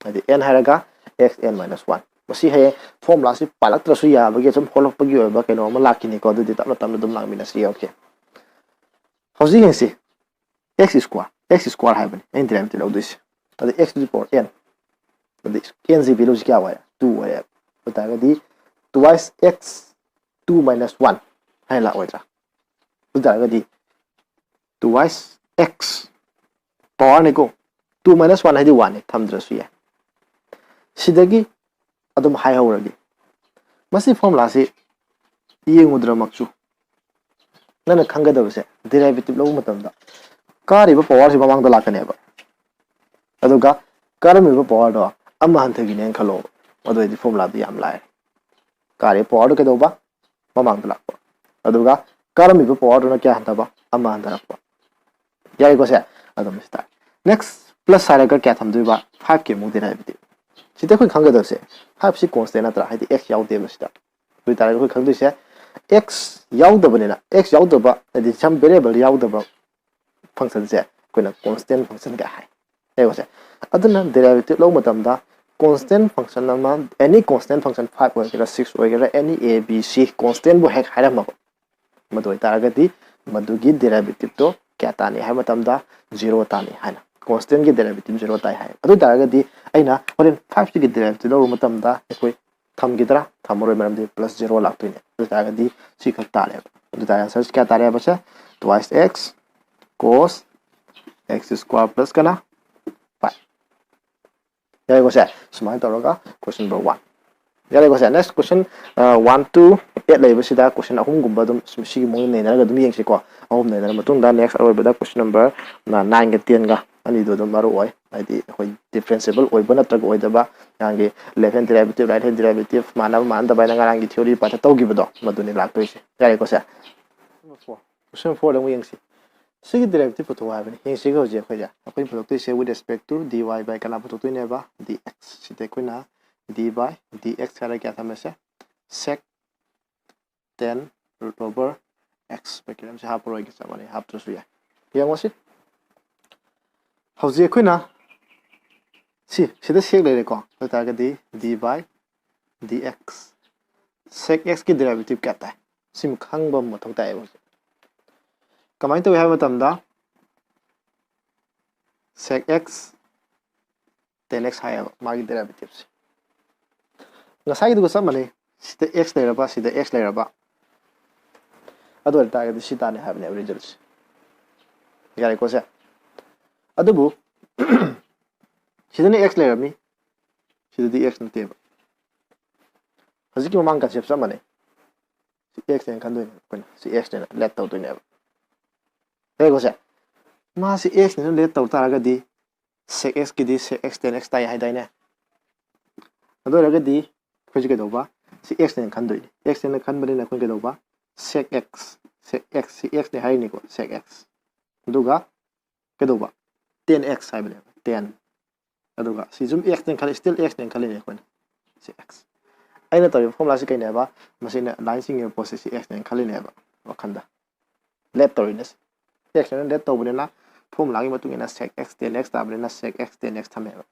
ꯍꯥꯏꯗꯤ n ꯍꯥꯏꯔꯒ x n minus one꯫ ꯃꯁꯤ ꯍꯌꯦꯡ formula ꯁꯤ ꯄꯥꯜꯂꯛꯇ꯭ꯔꯁꯨ ꯌꯥꯕꯒꯤ, ꯁꯨꯝ ꯍꯣꯠꯂꯛꯄꯒꯤ ꯑꯣꯏꯕ ꯀꯩꯅꯣ ꯑꯃ ꯂꯥꯛꯈꯤꯅꯤꯀꯣ, ꯑꯗꯨꯗꯤ ꯇꯞꯅ ꯇꯞꯅ ꯑꯗꯨꯝ ꯂꯥꯛꯃꯤꯟꯅꯁꯤ꯫ OK, ꯍꯧꯖꯤꯛ ꯌꯦꯡꯁꯤ, x square, x square ꯍꯥꯏꯕꯅꯤ ꯑꯩꯅ derivative ꯂꯧꯗꯣꯏꯁꯦ꯫ ꯑꯗ x to the power n, ꯑꯗꯩ n ꯁꯤ value ꯁꯤ ꯀꯌꯥ ꯑꯣꯏꯔꯦ? Two ꯑꯣꯏꯔꯦ꯫ ꯑꯗꯨ ꯇꯥꯔꯒꯗꯤ twice x two minus one ꯍꯥꯏꯅ ꯂꯥꯛꯑꯣꯏꯗ꯭ꯔꯥ? ꯑꯗꯨ ꯇꯥꯔꯒꯗꯤ twice x power ꯅꯤꯀꯣ, two minus one ꯍꯥꯏꯗꯤ one ꯅꯤ, ꯊꯝꯗ꯭ꯔꯁꯨ ꯌꯥꯏ꯫ ꯁꯤꯗꯒꯤ ꯑꯗꯨꯝ ꯍꯥꯏꯍꯧꯔꯒꯦ, ꯃꯁꯤ formula ꯁꯤ ꯌꯦꯡꯉꯨꯗ꯭ꯔꯃꯛꯁꯨ, ꯅꯪꯅ ꯈꯪꯒꯗꯕꯁꯦ, derivative ꯂꯧꯕ ꯃꯇꯝꯗ ꯀꯥꯔꯤꯕ power ꯁꯤ ꯃꯃꯥꯡꯗ ꯂꯥꯛꯀꯅꯦꯕ, ꯑꯗꯨꯒ ꯀꯥꯔꯝꯃꯤꯕ power ꯗꯣ ꯑꯃ ꯍꯟꯊꯈꯤꯅꯦꯅ ꯈꯜꯂꯣꯕ, ꯑꯗꯨ ꯑꯣꯏꯔꯗꯤ formula ꯗꯨ ꯌꯥꯝ ꯂꯥꯏꯔꯦ꯫ ꯀꯥꯔꯤꯕ power ꯗꯨ ꯀꯩꯗꯧꯕ? ꯃꯃꯥꯡꯗ ꯂꯥꯛꯄ꯫ ꯑꯗꯨꯒ ꯀꯥꯔꯝꯃꯤꯕ power ꯗꯨꯅ ꯀꯌꯥ ꯍꯟꯊꯕ? ꯑꯃ ꯍꯟꯊꯔꯛꯄ꯫ ꯌꯥꯔꯦꯀꯣ ꯁꯦ? ꯑꯗꯨꯝ ꯁꯤ ꯇꯥꯔꯦ꯫ Next, plus ꯍꯥꯏꯔꯒ ꯀꯌꯥ ꯊꯝꯗꯣꯏꯕ? Five ꯀꯤ ꯑꯃꯨꯛ derivative꯫ ꯁꯤꯗ ꯑꯩꯈꯣꯏ ꯈꯪꯒꯗꯕꯁꯦ, five ꯁꯤ constant ꯅꯠꯇ꯭ꯔꯥ? ꯍꯥꯏꯗꯤ x ꯌꯥꯎꯗꯦꯕ ꯁꯤꯗ꯫ ꯑꯗꯨ ꯑꯣꯏꯇꯥꯔꯒꯗꯤ ꯑꯩꯈꯣꯏ ꯈꯪꯗꯣꯏꯁꯦ, x ꯌꯥꯎꯗꯕꯅꯤꯅ, x ꯌꯥꯎꯗꯕ, ꯍꯥꯏꯗꯤ some variable ꯌꯥꯎꯗꯕ function ꯁꯦ ꯑꯩꯈꯣꯏꯅ constant function ꯀꯥꯏ ꯍꯥꯏ꯫ ꯌꯦꯡꯉꯣꯁꯦ, ꯑꯗꯨꯅ derivative ꯂꯧꯕ ꯃꯇꯝꯗ constant function ꯑꯃ, any constant function, five ꯑꯣꯏꯒꯦꯔꯥ, six ꯑꯣꯏꯒꯦꯔꯥ, any a b c constant ꯕꯨ ꯍꯦꯛ ꯍꯥꯏꯔꯝꯃꯕ, ꯃꯗꯨ ꯑꯣꯏꯇꯥꯔꯒꯗꯤ ꯃꯗꯨꯒꯤ derivative ꯇꯣ ꯀꯌꯥ ꯇꯥꯅꯤ ꯍꯥꯏꯕ ꯃꯇꯝꯗ, zero ꯇꯥꯅꯤ ꯍꯥꯏꯅ, constant ꯀꯤ derivative zero ꯇꯥꯏ ꯍꯥꯏ꯫ ꯑꯗꯨ ꯑꯣꯏꯇꯥꯔꯒꯗꯤ ꯑꯩꯅ ꯍꯣꯔꯦꯟ five ꯁꯤꯒꯤ derivative ꯂꯧꯕ ꯃꯇꯝꯗ ꯑꯩꯈꯣꯏ ꯊꯝꯈꯤꯗ꯭ꯔꯥ? ꯊꯝꯃꯔꯣꯏ, ꯃꯔꯝꯗꯤ plus zero ꯂꯥꯛꯇꯣꯏꯅꯦ꯫ ꯑꯗꯨ ꯑꯣꯏꯇꯥꯔꯒꯗꯤ ꯁꯤ ꯈꯛ ꯇꯥꯔꯦꯕ꯫ ꯑꯗꯨ ꯑꯣꯏꯇꯥꯔꯗꯤ answer ꯁꯤ ꯀꯌꯥ ꯇꯥꯔꯦꯕꯁꯦ? Twice x cos x square plus ꯀꯅꯥ? Five꯫ ꯌꯥꯔꯦꯀꯣ ꯁꯦ? ꯁꯨꯃꯥꯏꯅ ꯇꯧꯔꯒ question number one꯫ ꯌꯥꯔꯦꯀꯣ ꯁꯦ? Next question, one to eight ꯂꯩꯕꯁꯤꯗ question ꯑꯍꯨꯝꯒꯨꯝꯕ ꯑꯗꯨꯝ ꯁꯤꯒꯤ ꯃꯑꯣꯡꯗ ꯅꯩꯅꯔꯒ ꯑꯗꯨꯝ ꯌꯦꯡꯁꯤꯀꯣ꯫ ꯑꯍꯨꯝ ꯅꯩꯅꯔ ꯃꯇꯨꯡꯗ next ꯑꯔꯣꯏꯕꯗ question number nineꯒ tenꯒ ꯑꯅꯤꯗꯣ ꯑꯗꯨꯝ ꯃꯔꯨ ꯑꯣꯏ꯫ ꯍꯥꯏꯗꯤ ꯑꯩꯈꯣꯏ differentiable ꯑꯣꯏꯕ ꯅꯠꯇ꯭ꯔꯒ ꯑꯣꯏꯗꯕ, ꯅꯍꯥꯟꯒꯤ left hand derivative, right hand derivative ꯃꯥꯟꯅꯕ ꯃꯥꯟꯅꯗꯕ ꯍꯥꯏꯅ ꯉꯔꯥꯡꯒꯤ theory part ꯇꯧꯈꯤꯕꯗꯣ, ꯃꯗꯨꯅꯤ ꯂꯥꯛꯇꯣꯏꯁꯦ꯫ ꯌꯥꯔꯦꯀꯣ ꯁꯦ? Question fourꯗ ꯑꯃꯨꯛ ꯌꯦꯡꯁꯤ꯫ ꯁꯤꯒꯤ derivative ꯄꯨꯊꯣꯛꯑꯣ ꯍꯥꯏꯕꯅꯤ꯫ ꯌꯦꯡꯁꯤꯒ ꯍꯧꯖꯤꯛ ꯑꯩꯈꯣꯏꯁꯦ, ꯑꯩꯈꯣꯏꯅ ꯄꯨꯊꯣꯛꯇꯣꯏꯁꯦ with respect to dy by ꯀꯅꯥ ꯄꯨꯊꯣꯛꯇꯣꯏꯅꯦꯕ? Dx꯫ ꯁꯤꯗ ꯑꯩꯈꯣꯏꯅ d by dx ꯍꯥꯏꯔꯒ ꯀꯌꯥ ꯊꯝꯃꯁꯦ? Sec ten root over x꯫ Bracket ꯑꯃꯁꯦ ꯍꯥꯞꯄꯔꯣꯏꯒꯦ, ꯆꯞ ꯃꯥꯟꯅꯩ, ꯍꯥꯞꯇ꯭ꯔꯁꯨ ꯌꯥꯏ꯫ ꯌꯦꯡꯉꯣ ꯁꯤ꯫ ꯍꯧꯖꯤꯛ ꯑꯩꯈꯣꯏꯅ ꯁꯤ, ꯁꯤꯗ sec ꯂꯩꯔꯦꯀꯣ꯫ ꯑꯗꯨ ꯑꯣꯏꯇꯥꯔꯒꯗꯤ d by dx꯫ Sec x ꯀꯤ derivative ꯀꯌꯥ ꯇꯥꯏ? ꯁꯤꯃ ꯈꯪꯕ ꯑꯃ ꯃꯊꯧ ꯇꯥꯏꯌꯦꯕ ꯍꯧꯖꯤꯛ꯫ ꯀꯃꯥꯏꯅ ꯇꯧꯏ ꯍꯥꯏꯕ ꯃꯇꯝꯗ sec x tan x ꯍꯥꯏꯌꯦꯕ ꯃꯥꯒꯤ derivative ꯁꯦ꯫ ꯉꯁꯥꯏꯒꯤꯗꯨꯒ ꯆꯞ ꯃꯥꯟꯅꯩ꯫ ꯁꯤꯗ x ꯂꯩꯔꯕ, ꯁꯤꯗ x ꯂꯩꯔꯕ꯫ ꯑꯗꯨ ꯑꯣꯏꯇꯥꯔꯒꯗꯤ ꯁꯤ ꯇꯥꯅꯤ ꯍꯥꯏꯕꯅꯦꯕ result ꯁꯦ꯫ ꯌꯥꯔꯦꯀꯣ ꯁꯦ? ꯑꯗꯨꯕꯨ ꯁꯤꯗꯅ x ꯂꯩꯔꯝꯃꯤ, ꯁꯤꯗꯗꯤ x ꯅꯠꯇꯦꯕ꯫ ꯍꯧꯖꯤꯛꯀꯤ ꯃꯃꯥꯡ concept ꯆꯞ ꯃꯥꯟꯅꯩ꯫ ꯁꯤ x ꯅꯦꯅ ꯈꯟꯗꯣꯏꯅꯦ ꯑꯩꯈꯣꯏꯅ꯫ ꯁꯤ x ꯅꯦꯅ let ꯇꯧꯗꯣꯏꯅꯦꯕ꯫ ꯌꯥꯔꯦꯀꯣ ꯁꯦ? ꯃꯥꯁꯤ x ꯅꯦꯅ let ꯇꯧ ꯇꯥꯔꯒꯗꯤ sec x ꯀꯤꯗꯤ sec x tan x ꯇꯥꯏ ꯍꯥꯏꯗꯥꯏꯅꯦ? ꯑꯗꯨ ꯑꯣꯏꯔꯒꯗꯤ ꯑꯩꯈꯣꯏꯁꯦ ꯀꯩꯗꯧꯕ? ꯁꯤ x ꯅꯦꯅ ꯈꯟꯗꯣꯏꯅꯤ꯫ X ꯅꯦꯅ ꯈꯟꯕꯅꯤꯅ ꯑꯩꯈꯣꯏꯅ ꯀꯩꯗꯧꯕ? Sec x, sec x, ꯁꯤ x ꯅꯦ ꯍꯥꯏꯔꯤꯅꯤꯀꯣ, sec x꯫ ꯑꯗꯨꯒ ꯀꯩꯗꯧꯕ? Tan x ꯍꯥꯏꯕꯅꯦꯕ, tan꯫ ꯑꯗꯨꯒ ꯁꯤ ꯁꯨꯝ x ꯅꯦꯅ ꯈꯜꯂꯤ, still x ꯅꯦꯅ ꯈꯜꯂꯤꯅꯦ ꯑꯩꯈꯣꯏꯅ꯫ ꯁꯤ x꯫ ꯑꯩꯅ ꯇꯧꯔꯤꯕ formula ꯁꯤ ꯀꯩꯅꯦꯕ? ꯃꯁꯤꯅ line ꯆꯤꯡꯉꯤꯕ ꯄꯣꯠꯁꯦ ꯁꯤ x ꯅꯦꯅ ꯈꯜꯂꯤꯅꯦꯕ ꯋꯥꯈꯟꯗ꯫ Let ꯇꯧꯔꯤꯅꯦ ꯁꯤ꯫ X ꯅꯦꯅ let ꯇꯧꯕꯅꯤꯅ formula ꯒꯤ ꯃꯇꯨꯡ ꯏꯟꯅ sec x tan x ꯇꯥꯕꯅꯤꯅ sec x tan x ꯊꯝꯃꯦꯕ꯫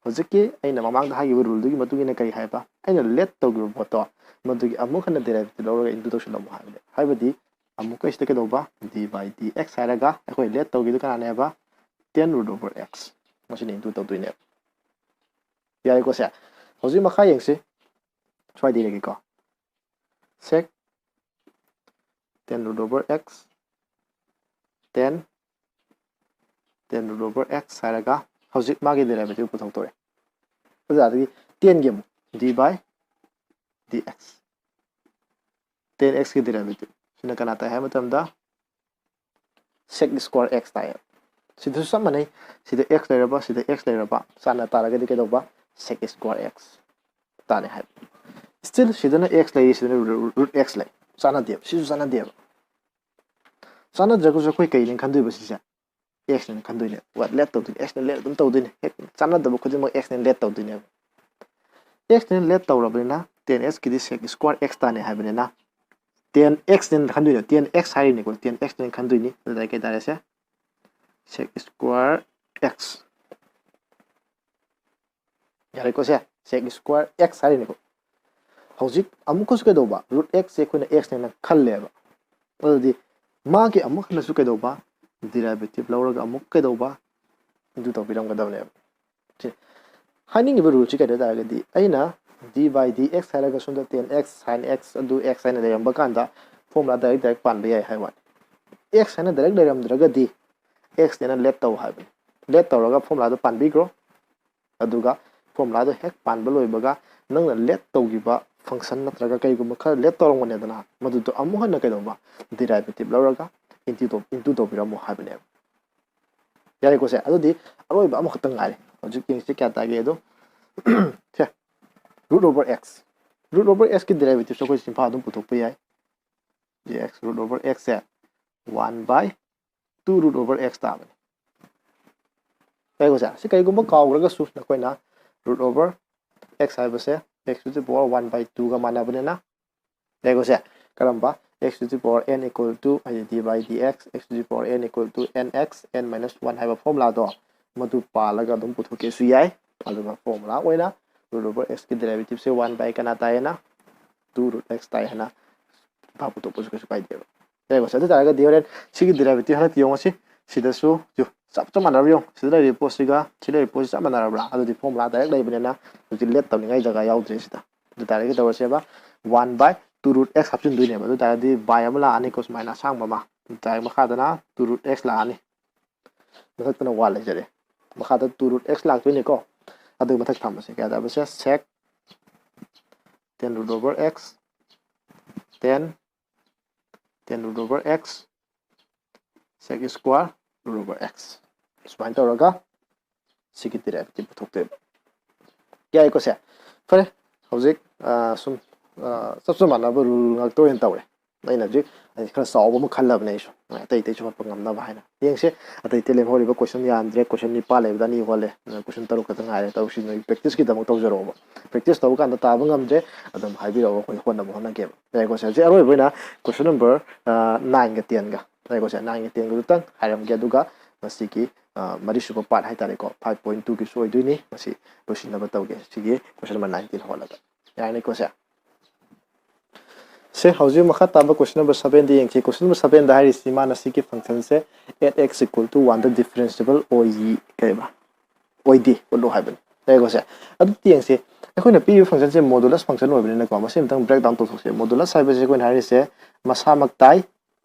ꯍꯧꯖꯤꯛꯀꯤ ꯑꯩꯅ ꯃꯃꯥꯡꯗ ꯍꯥꯏꯈꯤꯕ rule ꯗꯨꯒꯤ ꯃꯇꯨꯡ ꯏꯟꯅ ꯀꯔꯤ ꯍꯥꯏꯕ? ꯑꯩꯅ let ꯇꯧꯈꯤꯕ ꯄꯣꯠꯇꯣ ꯃꯗꯨꯒꯤ ꯑꯃꯨꯛ ꯍꯟꯅ derivative ꯂꯧꯔꯒ into ꯇꯧꯁꯤꯜꯂꯝꯃꯣ ꯍꯥꯏꯕꯅꯦ꯫ ꯍꯥꯏꯕꯗꯤ ꯑꯃꯨꯛꯀ ꯁꯤꯗ ꯀꯩꯗꯧꯕ? D by dx ꯍꯥꯏꯔꯒ ꯑꯩꯈꯣꯏ let ꯇꯧꯈꯤꯕꯗꯨ ꯀꯅꯥꯅꯦꯕ? Tan root over x꯫ ꯃꯁꯤꯅ into ꯇꯧꯗꯣꯏꯅꯦꯕ꯫ ꯌꯥꯔꯦꯀꯣ ꯁꯦ? ꯍꯧꯖꯤꯛ ꯃꯈꯥ ꯌꯦꯡꯁꯤ꯫ ꯁ꯭ꯋꯥꯏꯗ ꯏꯔꯒꯦꯀꯣ꯫ Sec tan root over x, tan, tan root over x ꯍꯥꯏꯔꯒ ꯍꯧꯖꯤꯛ ꯃꯥꯒꯤ derivative ꯄꯨꯊꯣꯛꯇꯣꯔꯦ꯫ ꯑꯗꯨ ꯇꯥꯔꯗꯤ ten ꯒꯤ ꯑꯃꯨꯛ d by dx, ten x ꯀꯤ derivative ꯁꯤꯅ ꯀꯅꯥ ꯇꯥꯏ ꯍꯥꯏꯕ ꯃꯇꯝꯗ sec square x ꯇꯥꯏꯌꯦꯕ꯫ ꯁꯤꯗꯁꯨ ꯆꯞ ꯃꯥꯟꯅꯩ꯫ ꯁꯤꯗ x ꯂꯩꯔꯕ, ꯁꯤꯗ x ꯂꯩꯔꯕ, ꯆꯥꯟꯅ ꯇꯥꯔꯒꯗꯤ ꯀꯩꯗꯧꯕ? Sec square x ꯇꯥꯅꯤ ꯍꯥꯏꯕ꯫ Still ꯁꯤꯗꯅ x ꯂꯩꯔꯤ, ꯁꯤꯗꯅ root x ꯂꯩ꯫ ꯆꯥꯟꯅꯗꯦꯕ꯫ ꯁꯤꯁꯨ ꯆꯥꯟꯅꯗꯦꯕ꯫ ꯆꯥꯟꯅꯗ꯭ꯔꯒꯁꯨ ꯑꯩꯈꯣꯏ ꯀꯩꯅꯦ ꯈꯟꯗꯣꯏꯕ ꯁꯤꯁꯦ? X ꯅꯦꯅ ꯈꯟꯗꯣꯏꯅꯦ꯫ What? Let ꯇꯧꯗꯣꯏꯅꯦ꯫ X ꯅ let ꯑꯗꯨꯝ ꯇꯧꯗꯣꯏꯅꯦ꯫ ꯍꯦꯛ ꯆꯥꯟꯅꯗꯕ ꯈꯨꯗꯤꯡꯃꯛ x ꯅꯦꯅ let ꯇꯧꯗꯣꯏꯅꯦꯕ꯫ X ꯅꯦꯅ let ꯇꯧꯔꯕꯅꯤꯅ ten x ꯀꯤꯗꯤ sec square x ꯇꯥꯅꯤ ꯍꯥꯏꯕꯅꯤꯅ ten x ꯅꯦꯅ ꯈꯟꯗꯣꯏꯅꯦ꯫ Ten x ꯍꯥꯏꯔꯤꯅꯤꯀꯣ꯫ Ten x ꯅꯦꯅ ꯈꯟꯗꯣꯏꯅꯤ꯫ ꯑꯗꯨꯗ ꯀꯩ ꯇꯥꯔꯦ ꯁꯦ? Sec square x꯫ ꯌꯥꯔꯦꯀꯣ ꯁꯦ? Sec square x ꯍꯥꯏꯔꯤꯅꯤꯀꯣ꯫ ꯍꯧꯖꯤꯛ ꯑꯃꯨꯛꯀꯁꯨ ꯀꯩꯗꯧꯕ? Root x ꯁꯦ ꯑꯩꯈꯣꯏꯅ x ꯅꯦꯅ ꯈꯜꯂꯦꯕ꯫ ꯑꯗꯨꯗꯤ ꯃꯥꯒꯤ ꯑꯃꯨꯛ ꯍꯟꯅꯁꯨ ꯀꯩꯗꯧꯕ? Derivative ꯂꯧꯔꯒ ꯑꯃꯨꯛ ꯀꯩꯗꯧꯕ? Into ꯇꯧꯕꯤꯔꯝꯒꯗꯕꯅꯦꯕ꯫ ꯁꯤ ꯍꯥꯏꯅꯤꯡꯉꯤꯕ rule ꯁꯤ ꯀꯩꯅꯣ ꯍꯥꯏ ꯇꯥꯔꯒꯗꯤ, ꯑꯩꯅ d by dx ꯍꯥꯏꯔꯒ ꯁꯣꯝꯗ ten x sin x ꯑꯗꯨ x ꯍꯥꯏꯅ ꯂꯩꯔꯝꯕ ꯀꯥꯟꯗ formula direct direct ꯄꯥꯟꯕ ꯌꯥꯏ ꯍꯥꯏ ꯋꯥꯅꯤ꯫ X ꯍꯥꯏꯅ direct ꯂꯩꯔꯝꯗ꯭ꯔꯒꯗꯤ x ꯅꯦꯅ let ꯇꯧ ꯍꯥꯏꯕꯅꯤ꯫ Let ꯇꯧꯔꯒ formula ꯗꯣ ꯄꯥꯟꯕꯤꯈ꯭ꯔꯣ꯫ ꯑꯗꯨꯒ formula ꯗꯣ ꯍꯦꯛ ꯄꯥꯟꯕ ꯂꯣꯏꯕꯒ ꯅꯪꯅ let ꯇꯧꯈꯤꯕ function ꯅꯠꯇ꯭ꯔꯒ ꯀꯩꯒꯨꯝꯕ ꯈꯔ let ꯇꯧꯔꯝꯒꯅꯤꯗꯅ, ꯃꯗꯨꯗꯣ ꯑꯃꯨꯛ ꯍꯟꯅ ꯀꯩꯗꯧꯕ? Derivative ꯂꯧꯔꯒ into ꯇꯧ-, into ꯇꯧꯕꯤꯔꯝꯃꯣ ꯍꯥꯏꯕꯅꯦꯕ꯫ ꯌꯥꯔꯦꯀꯣ ꯁꯦ? ꯑꯗꯨꯗꯤ ꯑꯔꯣꯏꯕ ꯑꯃꯈꯛꯇꯪ ꯉꯥꯏꯔꯦ꯫ ꯍꯧꯖꯤꯛ ꯌꯦꯡꯁꯤ ꯀꯌꯥ ꯇꯥꯒꯦ ꯑꯗꯣ꯫ ꯁꯦ, root over x꯫ Root over x ꯀꯤ derivative ꯁꯨ ꯑꯩꯈꯣꯏ ꯁꯤꯐꯥ ꯑꯗꯨꯝ ꯄꯨꯊꯣꯛꯄ ꯌꯥꯏ꯫ Dx root over x say one by two root over x ꯇꯥꯕꯅꯤ꯫ ꯌꯥꯔꯦꯀꯣ ꯁꯦ? ꯁꯤ ꯀꯔꯤꯒꯨꯝꯕ ꯀꯥꯎꯈ꯭ꯔꯒꯁꯨ ꯅꯈꯣꯏꯅ root over x ꯍꯥꯏꯕꯁꯦ x to the power one by two ꯒ ꯃꯥꯟꯅꯕꯅꯤꯅ, ꯌꯥꯔꯦꯀꯣ ꯁꯦ? ꯀꯔꯝꯕ? X to the power n equal to, ꯍꯥꯏꯗꯤ d by dx, x to the power n equal to nx, n minus one ꯍꯥꯏꯕ formula ꯗꯣ ꯃꯗꯨ ꯄꯥꯜꯂꯒ ꯑꯗꯨꯝ ꯄꯨꯊꯣꯛꯀꯦꯁꯨ ꯌꯥꯏ꯫ ꯑꯗꯨꯒ formula ꯑꯣꯏꯅ root over x ꯀꯤ derivative ꯁꯦ one by ꯀꯅꯥ ꯇꯥꯏꯌꯦꯅ? Two root x ꯇꯥꯏ ꯍꯥꯏꯅ ꯄꯨꯊꯣꯛꯄꯁꯨ ꯀꯩꯁꯨ ꯀꯥꯏꯗꯦꯕ꯫ ꯌꯥꯔꯦꯀꯣ ꯁꯦ? ꯑꯗꯨ ꯇꯥꯔꯒꯗꯤ ꯍꯣꯔꯦꯟ ꯁꯤꯒꯤ derivative ꯍꯟꯗꯛꯇꯤ ꯌꯦꯡꯉꯁꯤ꯫ ꯁꯤꯗꯁꯨ ꯌꯨ, ꯆꯞ ꯆꯞ ꯃꯥꯟꯅꯔꯕ ꯌꯦꯡꯉꯨ꯫ ꯁꯤꯗ ꯂꯩꯔꯤꯕ ꯄꯣꯠꯁꯤꯒ ꯁꯤ ꯂꯩꯔꯤꯕ ꯄꯣꯠꯁꯤ ꯆꯞ ꯃꯥꯟꯅꯔꯕ꯭ꯔꯥ? ꯑꯗꯨꯗꯤ formula direct ꯂꯩꯕꯅꯤꯅ ꯍꯧꯖꯤꯛ let ꯇꯧꯅꯤꯡꯉꯥꯏ ꯖꯒꯥ ꯌꯥꯎꯗ꯭ꯔꯦ ꯁꯤꯗ꯫ ꯑꯗꯨ ꯇꯥꯔꯒꯗꯤ ꯇꯧꯔꯁꯦꯕ, one by two root x ꯍꯥꯞꯆꯤꯟꯗꯣꯏꯅꯦꯕ꯫ ꯑꯗꯨ ꯇꯥꯔꯒꯗꯤ by ꯑꯃ ꯂꯥꯛꯑꯅꯤꯀꯣ, ꯁꯨꯃꯥꯏꯅ ꯑꯁꯥꯡꯕ ꯑꯃ꯫ ꯑꯗꯨ ꯇꯥꯔꯒꯗꯤ ꯃꯈꯥꯗꯅ two root x ꯂꯥꯛꯑꯅꯤ꯫ ꯃꯊꯛꯇꯅ one ꯂꯩꯖꯔꯦ꯫ ꯃꯈꯥꯗ two root x ꯂꯥꯛꯇꯣꯏꯅꯤꯀꯣ꯫ ꯑꯗꯨꯒ ꯃꯊꯛ ꯊꯝꯕꯁꯦ ꯀꯌꯥ ꯇꯥꯕꯁꯦ? Sec ten root over x, ten, ten root over x, sec square root over x, ꯁꯨꯃꯥꯏꯅ ꯇꯧꯔꯒ ꯁꯤꯒꯤ derivative ꯄꯨꯊꯣꯛꯇꯣꯏꯕ꯫ ꯌꯥꯏꯀꯣ ꯁꯦ? ꯐꯔꯦ, ꯍꯧꯖꯤꯛ ꯁꯨꯝ ꯆꯞ ꯆꯞ ꯃꯥꯟꯅꯕ rule ꯉꯥꯛꯇ ꯑꯣꯏꯅ ꯇꯧꯔꯦ꯫ ꯑꯩꯅ ꯍꯧꯖꯤꯛ ꯑꯩ ꯈꯔ ꯆꯥꯎꯕ ꯑꯃ ꯈꯜꯂꯕꯅꯦ ꯑꯩꯁꯨ, ꯑꯇꯩ ꯑꯇꯩꯁꯨ ꯍꯣꯠꯄ ꯉꯝꯅꯕ ꯍꯥꯏꯅ꯫ ꯌꯦꯡꯁꯦ, ꯑꯇꯩ ꯑꯇꯩ ꯂꯦꯝꯍꯧꯔꯤꯕ question ꯌꯥꯝꯗ꯭ꯔꯦ, question ꯅꯤꯄꯥꯟ ꯂꯩꯕꯗ ꯑꯅꯤ ꯍꯣꯜꯂꯦ, question ꯇꯔꯨꯛ ꯈꯛꯇ ꯉꯥꯏꯔꯦ꯫ ꯇꯧꯔꯤꯁꯤ ꯅꯣꯏ practiceꯀꯤꯗꯃꯛ ꯇꯧꯖꯔꯛꯑꯣꯕ꯫ Practice ꯇꯧꯕ ꯀꯥꯟꯗ ꯇꯥꯕ ꯉꯝꯗ꯭ꯔꯦ, ꯑꯗꯨꯝ ꯍꯥꯏꯕꯤꯔꯛꯑꯣ, ꯑꯩꯈꯣꯏ ꯍꯣꯠꯅꯕ ꯍꯣꯠꯅꯒꯦꯕ꯫ ꯌꯥꯏꯀꯣ ꯁꯦ? ꯍꯧꯖꯤꯛ ꯑꯔꯣꯏꯕ ꯑꯣꯏꯅ question number nineꯒ tenꯒ, ꯌꯥꯏꯀꯣ ꯁꯦ? Nineꯒ tenꯒꯗꯨꯇꯪ ꯍꯥꯏꯔꯝꯒꯦ, ꯑꯗꯨꯒ ꯃꯁꯤꯒꯤ ꯃꯔꯤꯁꯨꯕ part ꯍꯥꯏꯇꯥꯔꯦꯀꯣ, five point twoꯒꯤꯁꯨ ꯑꯣꯏꯗꯣꯏꯅꯤ꯫ ꯃꯁꯤ ꯂꯣꯏꯁꯤꯟꯅꯕ ꯇꯧꯒꯦ, ꯁꯤꯒꯤ question number nineteen ꯍꯣꯠꯂꯒ꯫ ꯌꯥꯔꯅꯤꯀꯣ ꯁꯦ? ꯁꯦ, ꯍꯧꯖꯤꯛ ꯃꯈꯥ ꯇꯥꯕ question number sevenꯗ ꯌꯦꯡꯁꯤ꯫ Question number sevenꯗ ꯍꯥꯏꯔꯤꯁꯤ ꯃꯥꯅ ꯁꯤꯒꯤ functionꯁꯦ at x equal to oneꯗ differentiable ꯑꯣꯏ, ꯀꯩꯕ? ꯑꯣꯏꯗꯦ ꯎꯠꯂꯨ ꯍꯥꯏꯕꯅꯤ꯫ ꯌꯥꯏꯀꯣ ꯁꯦ? ꯑꯗꯨꯗꯤ ꯌꯦꯡꯁꯤ, ꯑꯩꯈꯣꯏꯅ ꯄꯤꯔꯤꯕ functionꯁꯦ modulus function ꯑꯣꯏꯕꯅꯤꯅꯀꯣ, ꯃꯁꯤ ꯑꯃꯨꯛꯇꯪ breakdown ꯇꯧꯊꯣꯛꯁꯦ꯫ Modulus ꯍꯥꯏꯕꯁꯤ ꯑꯩꯈꯣꯏꯅ ꯍꯥꯏꯔꯤꯁꯦ ꯃꯁꯥꯃꯛ ꯇꯥꯏ,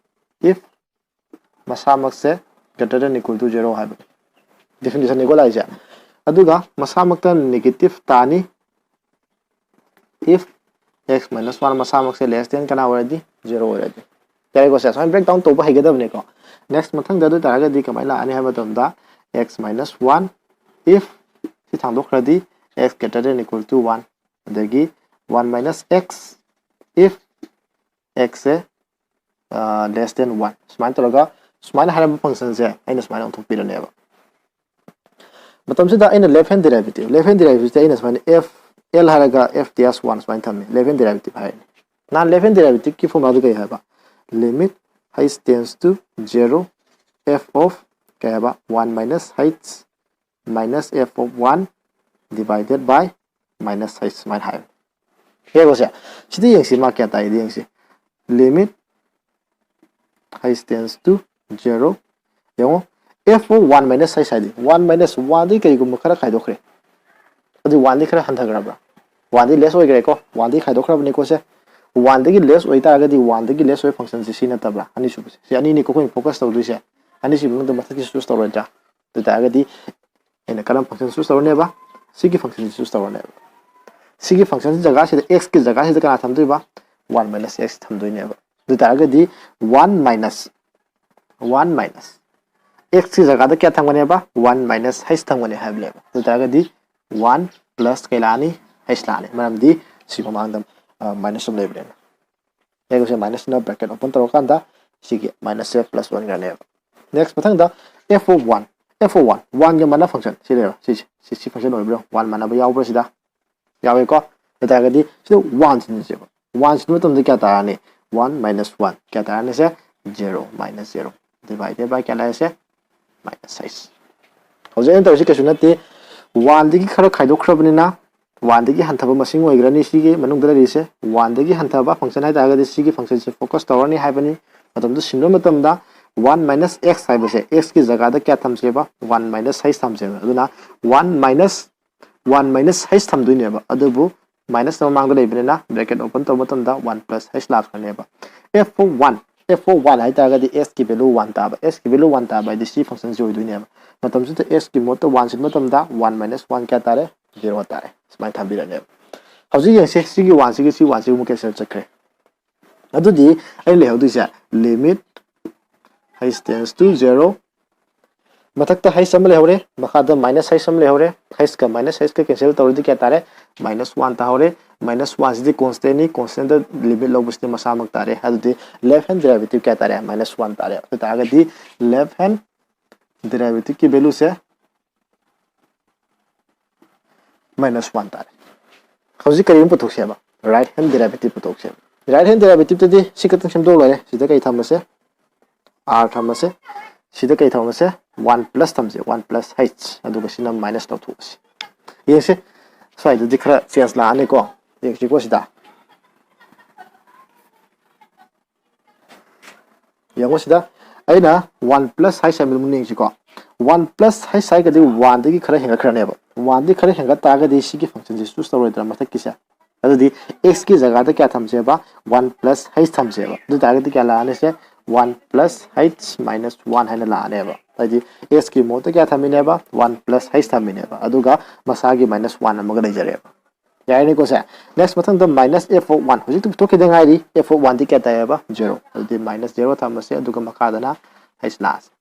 if ꯃꯁꯥꯃꯛꯁꯦ greater than equal to zero ꯍꯥꯏꯕꯅꯤ꯫ Definitionꯅꯤꯀꯣ ꯂꯥꯛꯏꯁꯦ꯫ ꯑꯗꯨꯒ ꯃꯁꯥꯃꯛꯇ negative ꯇꯥꯅꯤ, if x minus one ꯃꯁꯥꯃꯛꯁꯦ less than ꯀꯅꯥ ꯑꯣꯏꯔꯗꯤ? Zero ꯑꯣꯏꯔꯗꯤ꯫ ꯌꯥꯔꯦꯀꯣ ꯁꯦ? ꯁꯨꯃꯥꯏꯅ breakdown ꯇꯧꯕ ꯍꯩꯒꯗꯕꯅꯤꯀꯣ꯫ Next ꯃꯊꯪꯗ ꯑꯗꯨ ꯑꯣꯏꯇꯥꯔꯒꯗꯤ ꯀꯃꯥꯏꯅ ꯂꯥꯛꯑꯅꯤ ꯍꯥꯏꯕ ꯃꯇꯝꯗ x minus one, if ꯁꯤ ꯊꯥꯡꯗꯣꯛꯈ꯭ꯔꯗꯤ x greater than equal to one, ꯑꯗꯒꯤ one minus x, if xꯁꯦ less than one꯫ ꯁꯨꯃꯥꯏꯅ ꯇꯧꯔꯒ, ꯁꯨꯃꯥꯏꯅ ꯍꯥꯏꯔꯝꯕ functionꯁꯦ ꯑꯩꯅ ꯁꯨꯃꯥꯏꯅ ꯑꯣꯟꯊꯣꯛꯄꯤꯔꯅꯦꯕ꯫ ꯃꯇꯝꯁꯤꯗ ꯑꯩꯅ left hand derivative, left hand derivativeꯁꯦ ꯑꯩꯅ ꯁꯨꯃꯥꯏꯅ f, L ꯍꯥꯏꯔꯒ f dash one ꯁꯨꯃꯥꯏꯅ ꯊꯝꯃꯤ, left hand derivative ꯍꯥꯏꯔꯅꯤ꯫ ꯅꯍꯥꯟ left hand derivativeꯀꯤ formulaꯗꯨ ꯀꯩ ꯍꯥꯏꯕ? Limit h tends to zero, f of ꯀꯩ ꯍꯥꯏꯕ? One minus h minus f of one divided by minus h ꯁꯨꯃꯥꯏꯅ ꯍꯥꯏꯕ꯫ ꯌꯦꯡꯉꯣꯁꯦ, ꯁꯤꯗ ꯌꯦꯡꯁꯤ, ꯃꯥ ꯀꯌꯥ ꯇꯥꯏꯗꯤ ꯌꯦꯡꯁꯤ꯫ Limit h tends to zero꯫ ꯌꯦꯡꯉꯣ, f of one minus h ꯍꯥꯏꯗꯤ one minus oneꯗꯒꯤ ꯀꯔꯤꯒꯨꯝꯕ ꯈꯔ ꯈꯥꯏꯗꯣꯛꯈ꯭ꯔꯦ, ꯑꯗꯨ oneꯗꯤ ꯈꯔ ꯍꯟꯊꯈ꯭ꯔꯕ꯭ꯔꯥ? Oneꯗꯤ less ꯑꯣꯏꯈ꯭ꯔꯦꯀꯣ, oneꯗꯤ ꯈꯥꯏꯗꯣꯛꯈ꯭ꯔꯕꯅꯤꯀꯣ ꯁꯦ꯫ Oneꯗꯒꯤ less ꯑꯣꯏꯇꯥꯔꯒꯗꯤ oneꯗꯒꯤ less ꯑꯣꯏꯕ functionꯁꯦ ꯁꯤ ꯅꯠꯇꯕ꯭ꯔꯥ? ꯑꯅꯤꯁꯨꯕꯁꯦ, ꯁꯤ ꯑꯅꯤꯅꯤꯀꯣ ꯑꯩꯈꯣꯏꯅ focus ꯇꯧꯗꯣꯏꯁꯦ꯫ ꯑꯅꯤꯁꯨꯕ ꯃꯅꯨꯡꯗ ꯃꯊꯛꯀꯤ choose ꯇꯧꯔꯣꯏꯗ꯭ꯔꯥ? ꯑꯗꯨ ꯑꯣꯏꯇꯥꯔꯒꯗꯤ ꯑꯩꯅ ꯀꯔꯝꯕ function choose ꯇꯧꯔꯅꯦꯕ? ꯁꯤꯒꯤ ꯐꯪꯁꯟꯁꯤ ꯆꯨꯁ ꯇꯧꯔꯅꯦꯕ꯫ ꯁꯤꯒꯤ ꯐꯪꯁꯟꯁꯤ ꯖꯒꯥꯁꯤꯗ, x ꯀꯤ ꯖꯒꯥꯁꯤꯗ ꯀꯅꯥ ꯊꯝꯗꯣꯏꯕ? One minus x ꯊꯝꯗꯣꯏꯅꯦꯕ꯫ ꯑꯗꯨ ꯑꯣꯏ ꯇꯥꯔꯒꯗꯤ one minus, one minus x ꯀꯤ ꯖꯒꯥꯗ ꯀꯌꯥ ꯊꯝꯒꯅꯦꯕ? One minus h ꯊꯝꯒꯅꯤ ꯍꯥꯏꯕꯅꯦꯕ꯫ ꯑꯗꯨ ꯑꯣꯏ ꯇꯥꯔꯒꯗꯤ one plus ꯀꯩ ꯂꯥꯛꯑꯅꯤ? H ꯂꯥꯛꯑꯅꯤ, ꯃꯔꯝꯗꯤ ꯁꯤ ꯃꯃꯥꯡꯗ ꯃꯥꯏꯅꯁ ꯑꯃ ꯂꯩꯕꯅꯦꯕ꯫ ꯑꯦꯒꯁꯦ ꯃꯥꯏꯅꯁꯅ ꯕ꯭ꯔꯦꯀꯦꯠ ꯑꯣꯄꯟ ꯇꯧꯔꯀꯥꯟꯗ ꯁꯤꯒꯤ ꯃꯥꯏꯅꯁꯁꯦ ꯄ꯭ꯂꯁ ꯑꯣꯟꯈ꯭ꯔꯅꯦꯕ꯫ ꯅꯦꯛꯁ ꯃꯊꯪꯗ f of one, f of one, ꯋꯥꯟꯒ ꯃꯥꯅ ꯐꯪꯁꯟ ꯁꯤ ꯂꯩꯔꯣ, ꯁꯤꯁꯦ, ꯁꯤ ꯁꯤ ꯐꯪꯁꯟ ꯑꯣꯏꯕ꯭ꯔꯣ? ꯋꯥꯟ ꯃꯥꯟꯅꯕ ꯌꯥꯎꯕ꯭ꯔꯥ ꯁꯤꯗ? ꯌꯥꯎꯋꯦꯀꯣ꯫ ꯑꯗꯨ ꯇꯥꯔꯒꯗꯤ ꯁꯤꯗ ꯋꯥꯟ ꯁꯤꯟꯅꯁꯦꯕ꯫ ꯋꯥꯟ ꯁꯤꯟꯕ ꯃꯇꯝꯗ ꯀꯌꯥ ꯇꯥꯔꯅꯤ? One minus one꯫ ꯀꯌꯥ ꯇꯥꯔꯅꯤ ꯁꯦ? Zero minus zero divided by ꯀꯌꯥ ꯂꯥꯛꯑꯦ ꯁꯦ? Minus h꯫ ꯍꯧꯖꯤꯛ ꯑꯩꯅ ꯇꯧꯔꯤꯁꯤ ꯀꯩꯁꯨ ꯅꯠꯇꯦ, ꯋꯥꯟꯗꯒꯤ ꯈꯔ ꯈꯥꯏꯗꯣꯛꯈ꯭ꯔꯕꯅꯤꯅ ꯋꯥꯟꯗꯒꯤ ꯍꯟꯊꯕ ꯃꯁꯤꯡ ꯑꯣꯏꯈ꯭ꯔꯅꯤ ꯁꯤꯒꯤ ꯃꯅꯨꯡꯗ ꯂꯩꯔꯤꯁꯦ꯫ ꯋꯥꯟꯗꯒꯤ ꯍꯟꯊꯕ ꯐꯪꯁꯟ ꯍꯥꯏꯇꯥꯔꯒꯗꯤ ꯁꯤꯒꯤ ꯐꯪꯁꯟꯁꯦ ꯐꯣꯀꯁ ꯇꯧꯔꯅꯤ ꯍꯥꯏꯕꯅꯤ꯫ ꯃꯇꯝꯗꯨ ꯁꯤꯟꯕ ꯃꯇꯝꯗ one minus x ꯍꯥꯏꯕꯁꯦ x ꯀꯤ ꯖꯒꯥꯗ ꯀꯌꯥ ꯊꯝꯁꯦꯕ? One minus h ꯊꯝꯁꯦꯕ꯫ ꯑꯗꯨꯅ one minus, one minus h ꯊꯝꯗꯣꯏꯅꯦꯕ, ꯑꯗꯨꯕꯨ ꯃꯥꯏꯅꯁꯅ ꯃꯃꯥꯡꯗ ꯂꯩꯕꯅꯤꯅ ꯕ꯭ꯔꯦꯀꯦꯠ ꯑꯣꯄꯟ ꯇꯧꯕ ꯃꯇꯝꯗ one plus h ꯂꯥꯛꯈ꯭ꯔꯅꯦꯕ꯫ F of one, f of one ꯍꯥꯏꯇꯥꯔꯒꯗꯤ x ꯀꯤ ꯚꯦꯂꯨ ꯋꯥꯟ ꯇꯥꯕ, x ꯀꯤ ꯚꯦꯂꯨ ꯋꯥꯟ ꯇꯥꯕ ꯍꯥꯏꯗꯤ ꯁꯤ ꯐꯪꯁꯟꯁꯤ ꯑꯣꯏꯗꯣꯏꯅꯦꯕ꯫ ꯃꯇꯝꯁꯤꯗ x ꯀꯤ ꯃꯍꯨꯠꯇ ꯋꯥꯟ ꯁꯤꯟꯕ ꯃꯇꯝꯗ one minus one ꯀꯌꯥ ꯇꯥꯔꯦ? Zero ꯇꯥꯔꯦ꯫ ꯁꯨꯃꯥꯏꯅ ꯊꯝꯕꯤꯔꯅꯦꯕ꯫ ꯍꯧꯖꯤꯛ ꯌꯦꯡꯁꯤ, ꯁꯤꯒꯤ ꯋꯥꯟꯁꯤꯒ ꯁꯤ ꯋꯥꯟꯁꯤꯒ ꯑꯃꯨꯛ ꯀꯦꯟꯁꯦꯜ ꯆꯠꯈ꯭ꯔꯦ꯫ ꯑꯗꯨꯗꯤ ꯑꯩꯅ ꯂꯩꯍꯧꯗꯣꯏꯁꯦ limit h tends to zero, ꯃꯊꯛꯇ h ꯑꯃ ꯂꯩꯍꯧꯔꯦ, ꯃꯈꯥꯗ minus h ꯑꯃ ꯂꯩꯍꯧꯔꯦ꯫ H ꯀ minus h ꯀ ꯀꯦꯟꯁꯦꯜ ꯇꯧꯔꯗꯤ ꯀꯌꯥ ꯇꯥꯔꯦ? Minus one ꯇꯥꯍꯧꯔꯦ꯫ Minus one ꯁꯤꯗꯤ ꯀꯣꯟꯁꯇꯦꯟꯅꯤ, ꯀꯣꯟꯁꯇꯦꯟꯗ ꯂꯤꯃꯤꯠ ꯂꯧꯕꯁꯤꯗꯤ ꯃꯁꯥꯃꯛ ꯇꯥꯔꯦ꯫ ꯑꯗꯨꯗꯤ left hand derivative ꯀꯌꯥ ꯇꯥꯔꯦ? Minus one ꯇꯥꯔꯦ꯫ ꯑꯗꯨ ꯇꯥꯔꯒꯗꯤ left hand derivative ꯀꯤ ꯚꯦꯂꯨꯁꯦ minus one ꯇꯥꯔꯦ꯫ ꯍꯧꯖꯤꯛ ꯀꯔꯤꯒꯨꯝꯕ ꯄꯨꯊꯣꯛꯁꯦꯕ? Right hand derivative ꯄꯨꯊꯣꯛꯁꯦꯕ꯫ Right hand derivative ꯇꯗꯤ ꯁꯤ ꯈꯛꯇꯪ ꯁꯦꯝꯗꯣꯛ ꯂꯣꯏꯔꯦ꯫ ꯁꯤꯗ ꯀꯩ ꯊꯝꯃꯁꯦ? R ꯊꯝꯃꯁꯦ꯫ ꯁꯤꯗ ꯀꯩ ꯊꯝꯃꯁꯦ? One plus ꯊꯝꯁꯦ, one plus h, ꯑꯗꯨꯒ ꯁꯤꯅ ꯃꯥꯏꯅꯁ ꯇꯧꯊꯣꯛꯑꯁꯤ꯫ ꯌꯦꯡꯁꯦ, ꯁ꯭ꯋꯥꯏꯗꯗꯤ ꯈꯔ ꯆꯦꯟꯖ ꯂꯥꯛꯑꯅꯤꯀꯣ꯫ ꯌꯦꯡꯁꯤꯀꯣ ꯁꯤꯗ꯫ ꯌꯦꯡꯉꯣ ꯁꯤꯗ, ꯑꯩꯅ one plus h ꯍꯥꯏꯕꯗꯨ ꯌꯦꯡꯁꯤꯀꯣ꯫ One plus h ꯍꯥꯏꯔꯒꯗꯤ ꯋꯥꯟꯗꯒꯤ ꯈꯔ ꯍꯦꯟꯒꯠꯈ꯭ꯔꯅꯦꯕ꯫ ꯋꯥꯟꯗꯒꯤ ꯈꯔ ꯍꯦꯟꯒꯠ ꯇꯥꯔꯒꯗꯤ ꯁꯤꯒꯤ ꯐꯪꯁꯟꯁꯤ ꯆꯨꯁ ꯇꯧꯔꯣꯏꯗ꯭ꯔꯥ ꯃꯊꯛꯀꯤꯁꯦ? ꯑꯗꯨꯗꯤ x ꯀꯤ ꯖꯒꯥꯗ ꯀꯌꯥ ꯊꯝꯁꯦꯕ? One plus h ꯊꯝꯁꯦꯕ꯫ ꯑꯗꯨ ꯇꯥꯔꯒꯗꯤ ꯀꯌꯥ ꯂꯥꯛꯑꯅꯤ ꯁꯦ? One plus h minus one ꯍꯥꯏꯅ ꯂꯥꯛꯑꯅꯦꯕ꯫ ꯍꯥꯏꯗꯤ S ꯀꯤ ꯃꯍꯨꯠꯇ ꯀꯌꯥ ꯊꯝꯃꯤꯅꯦꯕ? One plus H ꯊꯝꯃꯤꯅꯦꯕ꯫ ꯑꯗꯨꯒ ꯃꯁꯥꯒꯤ minus one ꯑꯃꯒ ꯂꯩꯖꯔꯦꯕ꯫ ꯌꯥꯔꯦꯅꯦꯀꯣ ꯁꯦ? Next ꯃꯊꯪꯗ minus F of one, ꯍꯧꯖꯤꯛꯇ ꯄꯨꯊꯣꯛꯈꯤꯗ ꯉꯥꯏꯔꯤ, F of one ꯗꯤ ꯀꯌꯥ ꯇꯥꯏꯌꯦꯕ? Zero꯫ ꯑꯗꯨꯗꯤ minus zero ꯊꯝꯃꯁꯦ, ꯑꯗꯨꯒ ꯃꯈꯥꯗꯅ H ꯂꯥꯛꯑꯁꯦ꯫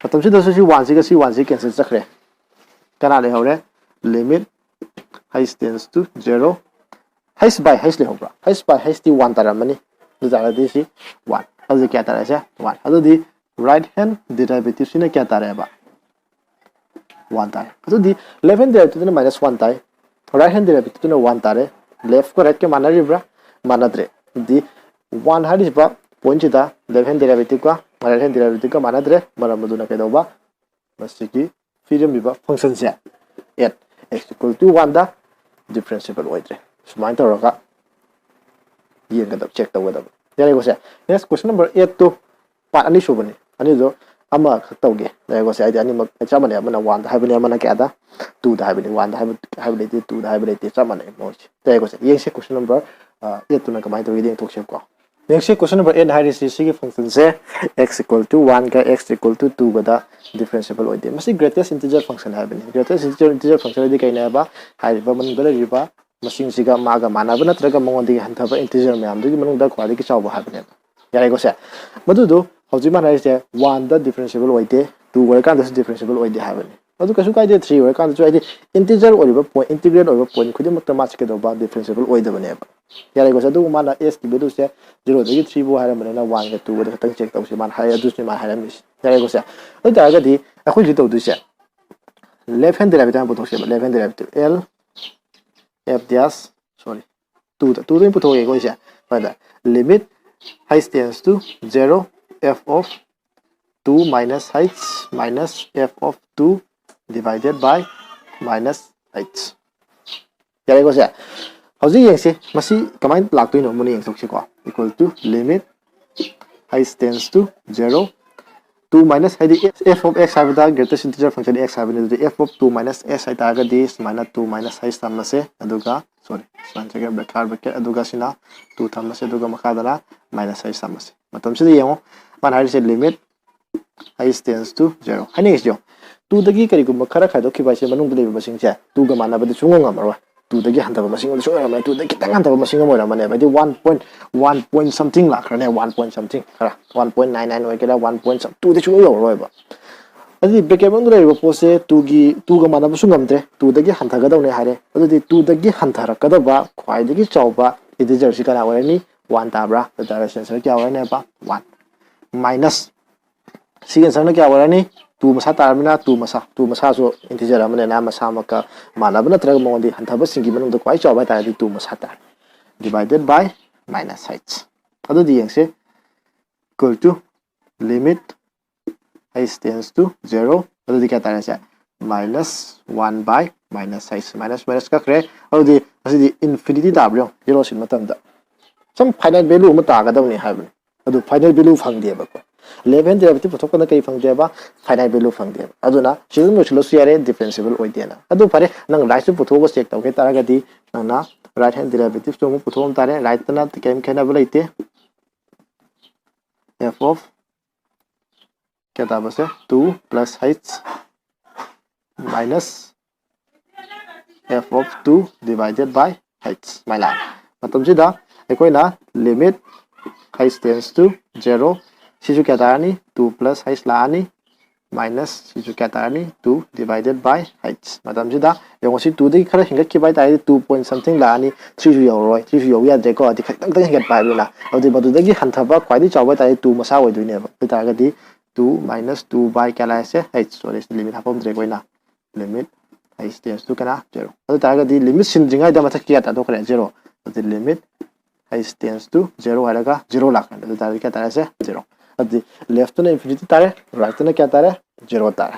ꯃꯇꯝꯁꯤꯗꯁꯨ ꯁꯤ one ꯁꯤꯒ ꯁꯤ one ꯁꯤ cancel ꯆꯠꯈ꯭ꯔꯦ꯫ ꯀꯅꯥ ꯂꯩꯍꯧꯔꯦ? Limit H tends to zero, H by H ꯂꯩꯍꯧꯕ꯭ꯔꯥ? H by H T one ꯇꯥꯔꯝꯃꯅꯤ꯫ ꯑꯗꯨ ꯇꯥꯔꯗꯤ ꯁꯤ one꯫ ꯑꯗꯨꯗꯤ ꯀꯌꯥ ꯇꯥꯔꯦꯁꯦ? One꯫ ꯑꯗꯨꯗꯤ right hand derivative ꯁꯤꯅ ꯀꯌꯥ ꯇꯥꯔꯦꯕ? One ꯇꯥꯔꯦ꯫ ꯑꯗꯨꯗꯤ left hand derivative ꯇꯨꯅ minus one ꯇꯥꯏ, right hand derivative ꯇꯨꯅ one ꯇꯥꯔꯦ꯫ Left ꯀ right ꯀ ꯃꯥꯟꯅꯔꯤꯕ꯭ꯔꯥ? ꯃꯥꯟꯅꯗ꯭ꯔꯦ꯫ ꯑꯗꯨꯗꯤ one ꯍꯥꯏꯔꯤꯕ point ꯁꯤꯗ left hand derivative ꯀ right hand derivative ꯀ ꯃꯥꯟꯅꯗ꯭ꯔꯦ꯫ ꯃꯔꯝ ꯑꯗꯨꯅ ꯀꯩꯗꯧꯕ? ꯃꯁꯤꯒꯤ ꯄꯤꯔꯝꯃꯤꯕ function say at x equal to one the differentiable ꯑꯣꯏꯗ꯭ꯔꯦ꯫ ꯁꯨꯃꯥꯏꯅ ꯇꯧꯔꯒ ꯌꯦꯡꯒꯗꯕ, check ꯇꯧꯒꯗꯕ꯫ ꯌꯥꯔꯦꯀꯣ ꯁꯦ? Next question number eight two part ꯑꯅꯤ ꯁꯨꯕꯅꯤ꯫ ꯑꯅꯤꯗꯣ ꯑꯃꯈꯛ ꯇꯧꯒꯦ꯫ ꯌꯥꯔꯦꯀꯣ ꯁꯦ? ꯍꯥꯏꯗꯤ ꯑꯅꯤꯃꯛ ꯆꯞ ꯃꯥꯟꯅꯩ꯫ ꯑꯃꯅ one ꯗ ꯍꯥꯏꯕꯅꯤ, ꯑꯃꯅ ꯀꯌꯥꯗ? Two ꯗ ꯍꯥꯏꯕꯅꯤ꯫ One ꯗ ꯍꯥꯏꯕ, ꯍꯥꯏꯕ ꯂꯩꯇꯦ, two ꯗ ꯍꯥꯏꯕ ꯂꯩꯇꯦ, ꯆꯞ ꯃꯥꯟꯅꯩ ꯃꯣꯏꯁꯦ꯫ ꯌꯥꯔꯦꯀꯣ ꯁꯦ? ꯌꯦꯡꯁꯦ, question number eight ꯇꯨꯅ ꯀꯃꯥꯏꯅ ꯇꯧꯒꯦ ꯌꯦꯡꯊꯣꯛꯁꯦꯕꯀꯣ꯫ Next question number eight ꯍꯥꯏꯔꯤꯁꯤ, ꯁꯤꯒꯤ function say x equal to one ꯒ x equal to two good differentiable ꯑꯣꯏꯗꯦ꯫ ꯃꯁꯤ greatest integer function ꯍꯥꯏꯕꯅꯤ꯫ Greatest integer, integer function ꯍꯥꯏꯗꯤ ꯀꯩꯅꯣ ꯍꯥꯏꯕ? ꯍꯥꯏꯔꯤꯕ ꯃꯅꯨꯡꯗ ꯂꯩꯔꯤꯕ ꯃꯁꯤꯡꯁꯤꯒ ꯃꯥꯒ ꯃꯥꯟꯅꯕ ꯅꯠꯇ꯭ꯔꯒ ꯃꯉꯣꯟꯗꯒꯤ ꯍꯟꯊꯕ integer ꯃꯌꯥꯝꯗꯨꯒꯤ ꯃꯅꯨꯡꯗ ꯈ꯭ꯋꯥꯏꯗꯒꯤ ꯆꯥꯎꯕ ꯍꯥꯏꯕꯅꯦꯕ꯫ ꯌꯥꯔꯦꯀꯣ ꯁꯦ? ꯃꯗꯨꯗꯣ ꯍꯧꯖꯤꯛ ꯃꯥꯅ ꯍꯥꯏꯔꯤꯁꯦ one ꯗ differentiable ꯑꯣꯏꯗꯦ, two ꯑꯣꯏꯔꯀꯥꯟꯗꯁꯨ differentiable ꯑꯣꯏꯗꯦ ꯍꯥꯏꯕꯅꯤ꯫ ꯑꯗꯨ ꯀꯩꯁꯨ ꯀꯥꯏꯗꯦ, three ꯑꯣꯏꯔꯀꯥꯟꯗꯁꯨ, ꯍꯥꯏꯗꯤ integer ꯑꯣꯏꯔꯤꯕ point, integral ꯑꯣꯏꯕ point ꯈꯨꯗꯤꯡꯃꯛꯇ ꯃꯥꯁꯤ ꯀꯩꯗꯧꯕ? Differentiable ꯑꯣꯏꯗꯕꯅꯦꯕ꯫ ꯌꯥꯔꯦꯀꯣ ꯁꯦ? ꯑꯗꯨꯕꯨ ꯃꯥꯅ s ꯀꯤ value ꯁꯦ zero ꯗꯒꯤ three ꯐꯥꯎ ꯍꯥꯏꯔꯝꯕꯅꯤꯅ one ꯒ two ꯒꯗ ꯈꯛꯇꯪ check ꯇꯧꯁꯤ ꯃꯥꯅ ꯍꯥꯏ, ꯑꯗꯨꯁꯨ ꯃꯥꯅ ꯍꯥꯏꯔꯝꯃꯤꯁꯦ꯫ ꯌꯥꯔꯦꯀꯣ ꯁꯦ? ꯑꯗꯨ ꯑꯣꯏꯇꯥꯔꯒꯗꯤ ꯑꯩꯈꯣꯏ ꯍꯧꯖꯤꯛ ꯇꯧꯗꯣꯏꯁꯦ left hand derivative ꯑꯃ ꯄꯨꯊꯣꯛꯁꯦꯕ꯫ Left hand derivative L F dash, sorry, two ꯗ, two ꯗ ꯑꯣꯏꯅ ꯄꯨꯊꯣꯛꯑꯒꯦꯀꯣ ꯑꯩꯁꯦ꯫ ꯁꯨꯃꯥꯏꯅ limit h tends to zero f of two minus h minus f of two divided by minus h꯫ ꯌꯥꯔꯦꯀꯣ ꯁꯦ? ꯍꯧꯖꯤꯛ ꯌꯦꯡꯁꯤ, ꯃꯁꯤ ꯀꯃꯥꯏꯅ ꯂꯥꯛꯇꯣꯏꯅꯣ ꯃꯨꯟꯅ ꯌꯦꯡꯊꯣꯛꯁꯤꯀꯣ꯫ Equal to limit h tends to zero, two minus, ꯍꯥꯏꯗꯤ f of x ꯍꯥꯏꯕꯗ greatest integer function x ꯍꯥꯏꯕꯅꯤ꯫ ꯑꯗꯨꯗꯤ f of two minus h ꯍꯥꯏꯇꯥꯔꯒꯗꯤ ꯁꯨꯃꯥꯏꯅ two minus h ꯊꯝꯃꯁꯦ, ꯑꯗꯨꯒ, sorry, ꯁꯨꯃꯥꯏꯅ ꯆꯠꯀꯦ, bracket, bracket, ꯑꯗꯨꯒ ꯁꯤꯅ two ꯊꯝꯃꯁꯦ, ꯑꯗꯨꯒ ꯃꯈꯥꯗꯅ minus h ꯊꯝꯃꯁꯦ꯫ ꯃꯇꯝꯁꯤꯗ ꯌꯦꯡꯉꯣ, ꯃꯥꯅ ꯍꯥꯏꯔꯤꯁꯦ limit H tends to zero. ꯍꯥꯏꯅꯤꯡꯉꯤꯁꯤ ꯌꯦꯡꯉꯣ, ꯇꯨꯗꯒꯤ ꯀꯔꯤꯒꯨꯝꯕ ꯈꯔ ꯈꯥꯏꯗꯣꯛꯈꯤꯕ ꯍꯥꯏꯁꯦ ꯃꯅꯨꯡꯗ ꯂꯩꯕ ꯃꯁꯤꯡꯁꯦ ꯇꯨꯒ ꯃꯥꯟꯅꯕꯗꯤ ꯁꯨꯡꯉꯝ ꯉꯝꯃꯔꯣꯏ꯫ ꯇꯨꯗꯒꯤ ꯍꯟꯊꯕ ꯃꯁꯤꯡ ꯑꯃꯗꯤ ꯁꯣꯏ ꯑꯣꯏꯔꯝꯃꯅꯤ꯫ ꯇꯨꯗꯒꯤ ꯈꯤꯇꯪ ꯍꯟꯊꯕ ꯃꯁꯤꯡ ꯑꯃ ꯑꯣꯏꯔꯝꯃꯅꯦꯕ, ꯍꯥꯏꯗꯤ one point one point something ꯂꯥꯛꯈ꯭ꯔꯅꯦ, ꯋꯥꯟ ꯄꯣꯏꯟ ꯁꯝꯊꯤꯡ ꯈꯔ, ꯋꯥꯟ ꯄꯣꯏꯟ ꯅꯥꯏꯟ ꯅꯥꯏꯟ ꯑꯣꯏꯒꯦꯔꯥ, ꯋꯥꯟ ꯄꯣꯏꯟ ꯁꯝ ꯇꯨꯗꯤ ꯁꯨꯡꯌꯧ ꯌꯧꯔꯔꯣꯏꯕ꯫ ꯑꯗꯨꯗꯤ ꯕ꯭ꯔꯦꯀꯦꯠ ꯃꯅꯨꯡꯗ ꯂꯩꯔꯤꯕ ꯄꯣꯠꯁꯦ ꯇꯨꯒꯤ ꯇꯨꯒ ꯃꯥꯟꯅꯕꯁꯨ ꯉꯝꯗ꯭ꯔꯦ꯫ ꯇꯨꯗꯒꯤ ꯍꯟꯊꯒꯗꯧꯅꯦ ꯍꯥꯏꯔꯦ꯫ ꯑꯗꯨꯗꯤ ꯇꯨꯗꯒꯤ ꯍꯟꯊꯔꯛꯀꯗꯕ ꯈ꯭ꯋꯥꯏꯗꯒꯤ ꯆꯥꯎꯕ ꯏꯟꯇꯤꯖꯔꯁꯤ ꯀꯅꯥ ꯑꯣꯏꯔꯅꯤ? ꯋꯥꯟ ꯇꯥꯕ꯭ꯔꯥ? ꯑꯗꯨ ꯇꯥꯔꯒꯗꯤ answer ꯀꯌꯥ ꯑꯣꯏꯔꯅꯦꯕ? ꯋꯥꯟ꯫ ꯃꯥꯏꯅꯁ ꯁꯤꯒꯤ answerꯅ ꯀꯌꯥ ꯑꯣꯏꯔꯅꯤ? ꯇꯨ ꯃꯁꯥ ꯇꯥꯔꯕꯅꯤꯅ ꯇꯨ ꯃꯁꯥ, ꯇꯨ ꯃꯁꯥꯁꯨ ꯏꯟꯇꯤꯖꯔ ꯑꯃꯅꯤꯅ ꯃꯁꯥꯃꯛꯀ ꯃꯥꯟꯅꯕ ꯅꯠꯇ꯭ꯔꯒ ꯃꯉꯣꯟꯗꯤ ꯍꯟꯊꯕꯁꯤꯡꯒꯤ ꯃꯅꯨꯡꯗ ꯈ꯭ꯋꯥꯏ ꯆꯥꯎꯕ ꯍꯥꯏꯇꯥꯔꯗꯤ ꯇꯨ ꯃꯁꯥ ꯇꯥꯔꯦ, divided by minus H꯫ ꯑꯗꯨꯗꯤ ꯌꯦꯡꯁꯦ, equal to limit H tends to zero꯫ ꯑꯗꯨꯗꯤ ꯀꯌꯥ ꯇꯥꯔꯦ ꯁꯦ? Minus one by minus H꯫ Minus minus ꯀꯛꯈ꯭ꯔꯦ꯫ ꯑꯗꯨꯗꯤ ꯑꯁꯤꯗꯤ infinity ꯇꯥꯕ꯭ꯔꯥ ꯌꯦꯡꯉꯣ, ꯖꯦꯔꯣ ꯁꯤꯟ ꯃꯇꯝꯗ꯫ ꯁꯨꯝ finite value ꯑꯃ ꯇꯥꯒꯗꯕꯅꯤ ꯍꯥꯏꯕꯅꯤ꯫ ꯑꯗꯨ finite value ꯐꯪꯗꯦꯕꯀꯣ꯫ Left hand derivative ꯄꯨꯊꯣꯛꯄꯗ ꯀꯔꯤ ꯐꯪꯗꯦꯕ? Finite value ꯐꯪꯗꯦꯕ꯫ ꯑꯗꯨꯅ ꯁꯤ ꯑꯗꯨꯝ ꯂꯣꯏꯁꯤꯜꯂꯁꯨ ꯌꯥꯔꯦ, differentiable ꯑꯣꯏꯗꯦꯅ꯫ ꯑꯗꯨ ꯐꯔꯦ, ꯅꯪ rightꯁꯨ ꯄꯨꯊꯣꯛꯑꯒ check ꯇꯧꯒꯦ ꯇꯥꯔꯒꯗꯤ ꯅꯪꯅ right hand derivativeꯁꯨ ꯑꯃꯨꯛ ꯄꯨꯊꯣꯛꯑꯝ ꯇꯥꯔꯦ꯫ Rightꯇꯅ ꯀꯔꯤꯝ ꯈꯦꯠꯅꯕ ꯂꯩꯇꯦ꯫ F of ꯀꯌꯥ ꯇꯥꯕꯁꯦ? Two plus H minus F of two divided by H ꯁꯨꯃꯥꯏꯅ ꯂꯥꯛꯑꯅꯤ꯫ ꯃꯇꯝꯁꯤꯗ ꯑꯩꯈꯣꯏꯅ limit H tends to zero, ꯁꯤꯁꯨ ꯀꯌꯥ ꯇꯥꯔꯅꯤ? Two plus H ꯂꯥꯛꯑꯅꯤ, minus ꯁꯤꯁꯨ ꯀꯌꯥ ꯇꯥꯔꯅꯤ? Two divided by H꯫ ꯃꯇꯝꯁꯤꯗ ꯌꯦꯡꯉꯣ, ꯁꯤ ꯇꯨꯗꯒꯤ ꯈꯔ ꯍꯦꯟꯒꯠꯈꯤꯕ ꯍꯥꯏꯇꯥꯔꯗꯤ two point something ꯂꯥꯛꯑꯅꯤ, threeꯁꯨ ꯌꯧꯔꯔꯣꯏ, threeꯁꯨ ꯌꯧ ꯌꯥꯗ꯭ꯔꯦꯀꯣ, ꯑꯗꯤ ꯈꯤꯇꯪ ꯍꯦꯟꯒꯠꯄ ꯍꯥꯏꯕꯅꯤꯅ꯫ ꯑꯗꯨꯗꯤ ꯃꯗꯨꯗꯒꯤ ꯍꯟꯊꯕ ꯈ꯭ꯋꯥꯏꯗꯒꯤ ꯆꯥꯎꯕ ꯍꯥꯏꯇꯥꯔꯗꯤ two ꯃꯁꯥ ꯑꯣꯏꯗꯣꯏꯅꯦꯕ꯫ ꯑꯗꯨ ꯑꯣꯏꯇꯥꯔꯒꯗꯤ two minus two by ꯀꯌꯥ ꯂꯥꯛꯑꯦ? H, sorry, limit ꯍꯥꯞꯄꯝꯗ꯭ꯔꯦ ꯑꯩꯈꯣꯏꯅ꯫ Limit H tends to ꯀꯌꯥ? Zero꯫ ꯑꯗꯨ ꯑꯣꯏꯇꯥꯔꯒꯗꯤ limit ꯁꯤꯟꯗ꯭ꯔꯤꯉꯩꯗ ꯃꯊꯛꯀꯤ ꯀꯌꯥ ꯇꯥꯊꯣꯛꯈ꯭ꯔꯦ? Zero꯫ ꯑꯗꯨꯗꯤ limit H tends to zero ꯍꯥꯏꯔꯒ zero ꯂꯥꯛꯈ꯭ꯔꯦ꯫ ꯑꯗꯨ ꯑꯣꯏꯇꯥꯔꯗꯤ ꯀꯌꯥ ꯇꯥꯔꯦ ꯁꯦ? Zero꯫ ꯑꯗꯨꯗꯤ leftꯇꯨꯅ infinity ꯇꯥꯔꯦ, rightꯇꯨꯅ ꯀꯌꯥ ꯇꯥꯔꯦ? Zero ꯇꯥꯔꯦ꯫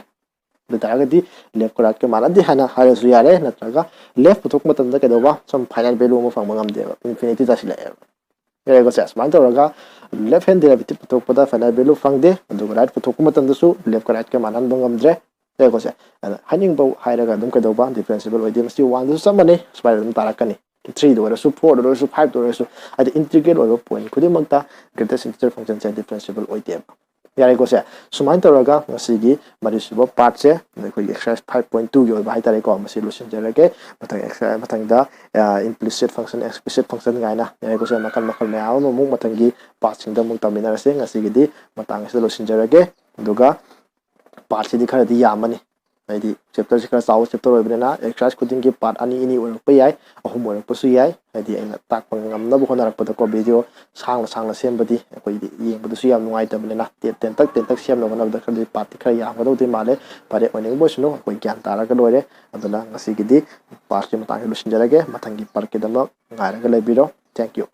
ꯑꯗꯨ ꯑꯣꯏꯇꯥꯔꯒꯗꯤ leftꯀ rightꯀ ꯃꯥꯟꯅꯗꯦ ꯍꯥꯏꯅ ꯍꯥꯏꯔꯁꯨ ꯌꯥꯔꯦ, ꯅꯠꯇ꯭ꯔꯒ left ꯄꯨꯊꯣꯛꯄ ꯃꯇꯝꯗ ꯀꯩꯗꯧꯕ? ꯁꯨꯝ finite value ꯑꯃ ꯐꯪꯕ ꯉꯝꯗꯦꯕ, infinity ꯇꯥꯁꯤꯜꯂꯛꯑꯦꯕ꯫ ꯌꯥꯔꯦꯀꯣ ꯁꯦ? ꯁꯨꯃꯥꯏꯅ ꯇꯧꯔꯒ left hand derivative ꯄꯨꯊꯣꯛꯄꯗ finite value ꯐꯪꯗꯦ, ꯑꯗꯨꯒ right ꯄꯨꯊꯣꯛꯄ ꯃꯇꯝꯗꯁꯨ leftꯀ rightꯀ ꯃꯥꯟꯅꯍꯟꯕ ꯉꯝꯗ꯭ꯔꯦ꯫ ꯌꯥꯔꯦꯀꯣ ꯁꯦ? ꯑꯗ ꯍꯥꯏꯅꯤꯡꯕ ꯍꯥꯏꯔꯒ ꯑꯗꯨꯝ ꯀꯩꯗꯧꯕ? Differentiable ꯑꯣꯏꯗꯦ꯫ ꯃꯁꯤ oneꯗꯁꯨ ꯆꯞ ꯃꯥꯟꯅꯩ, ꯁꯨꯃꯥꯏꯅ ꯑꯗꯨꯝ ꯇꯥꯔꯛꯀꯅꯤ꯫ Threeꯗ ꯑꯣꯏꯔꯁꯨ, fourꯗ ꯑꯣꯏꯔꯁꯨ, fiveꯇ ꯑꯣꯏꯔꯁꯨ, ꯍꯥꯏꯗꯤ integral ꯑꯣꯏꯕ point ꯈꯨꯗꯤꯡꯃꯛꯇ greatest integer functionꯁꯦ differentiable ꯑꯣꯏꯗꯦꯕ꯫ ꯌꯥꯔꯦꯀꯣ ꯁꯦ? ꯁꯨꯃꯥꯏꯅ ꯇꯧꯔꯒ ꯉꯁꯤꯒꯤ ꯃꯔꯤꯁꯨꯕ ꯄꯥꯔꯠꯁꯦ ꯑꯩꯈꯣꯏꯒꯤ ꯑꯦꯛꯁꯔꯁꯥꯏꯁ ꯐꯥꯏꯚ ꯄꯣꯏꯟ ꯇꯨꯒꯤ ꯑꯣꯏꯕ ꯍꯥꯏꯇꯥꯔꯦꯀꯣ, ꯃꯁꯤ ꯂꯣꯏꯁꯤꯟꯖꯔꯒꯦ꯫ ꯃꯊꯪ ꯑꯦꯛꯁꯔꯁꯥꯏꯁ, ꯃꯊꯪꯗ ꯏꯝꯄ꯭ꯂꯤꯁꯤꯠ ꯐꯪꯁꯟ, ꯑꯦꯛꯁꯄ꯭ꯂꯤꯁꯤꯠ ꯐꯪꯁꯟ ꯀꯥꯏꯅ, ꯌꯥꯔꯦꯀꯣ ꯁꯦ? ꯃꯈꯜ ꯃꯈꯜ ꯃꯌꯥꯝ ꯑꯃ ꯑꯃꯨꯛ ꯃꯊꯪꯒꯤ ꯄꯥꯔꯠꯁꯤꯡꯗ ꯑꯃꯨꯛ ꯇꯝꯃꯤꯟꯅꯔꯁꯦ꯫ ꯉꯁꯤꯒꯤꯗꯤ ꯃꯇꯥꯡ ꯑꯁꯤꯗ ꯂꯣꯏꯁꯤꯟꯖꯔꯒꯦ꯫ ꯑꯗꯨꯒ ꯄꯥꯔꯠꯁꯤꯗꯤ ꯈꯔꯗꯤ ꯌꯥꯝꯃꯅꯤ, ꯍꯥꯏꯗꯤ ꯆꯦꯞꯇꯔꯁꯤ ꯈꯔ ꯆꯥꯎꯕ ꯆꯦꯞꯇꯔ ꯑꯣꯏꯕꯅꯤꯅ ꯑꯦꯛꯁꯔꯁꯥꯏꯁ ꯈꯨꯗꯤꯡꯒꯤ ꯄꯥꯔꯠ ꯑꯅꯤ ꯑꯅꯤ ꯑꯣꯏꯔꯛꯄ ꯌꯥꯏ, ꯑꯍꯨꯝ ꯑꯣꯏꯔꯛꯄꯁꯨ ꯌꯥꯏ꯫ ꯍꯥꯏꯗꯤ ꯑꯩꯅ ꯇꯥꯛꯄ ꯉꯝꯅꯕ ꯍꯣꯠꯅꯔꯛꯄꯗꯀꯣ, ꯚꯤꯗꯤꯑꯣ ꯁꯥꯡꯅ ꯁꯥꯡꯅ ꯁꯦꯝꯕꯗꯤ ꯑꯩꯈꯣꯏꯗꯤ ꯌꯦꯡꯕꯗꯁꯨ ꯌꯥꯝ ꯅꯨꯡꯉꯥꯏꯇꯕꯅꯤꯅ ꯇꯦꯟ ꯇꯦꯟꯇꯛ ꯇꯦꯟꯇꯛ ꯁꯦꯝꯅꯕ ꯍꯣꯠꯅꯕꯗ ꯈꯔꯗꯤ ꯄꯥꯔꯠꯇꯤ ꯈꯔ ꯌꯥꯝꯒꯗꯧꯗꯤ ꯃꯥꯜꯂꯦ꯫ ꯐꯔꯦ, ꯑꯣꯏꯅꯤꯡꯕ ꯑꯣꯏꯁꯅꯨ, ꯑꯩꯈꯣꯏ ꯒ꯭ꯌꯥꯟ ꯇꯥꯔꯒ ꯂꯣꯏꯔꯦ꯫ ꯑꯗꯨꯅ ꯉꯁꯤꯒꯤꯗꯤ ꯄꯥꯔꯠꯁꯤ ꯃꯇꯥꯡꯁꯤ ꯂꯣꯏꯁꯤꯟꯖꯔꯒꯦ꯫ ꯃꯊꯪꯒꯤ ꯄꯥꯔꯠꯀꯤꯗꯃꯛ ꯉꯥꯏꯔꯒ ꯂꯩꯕꯤꯔꯣ꯫ Thank you꯫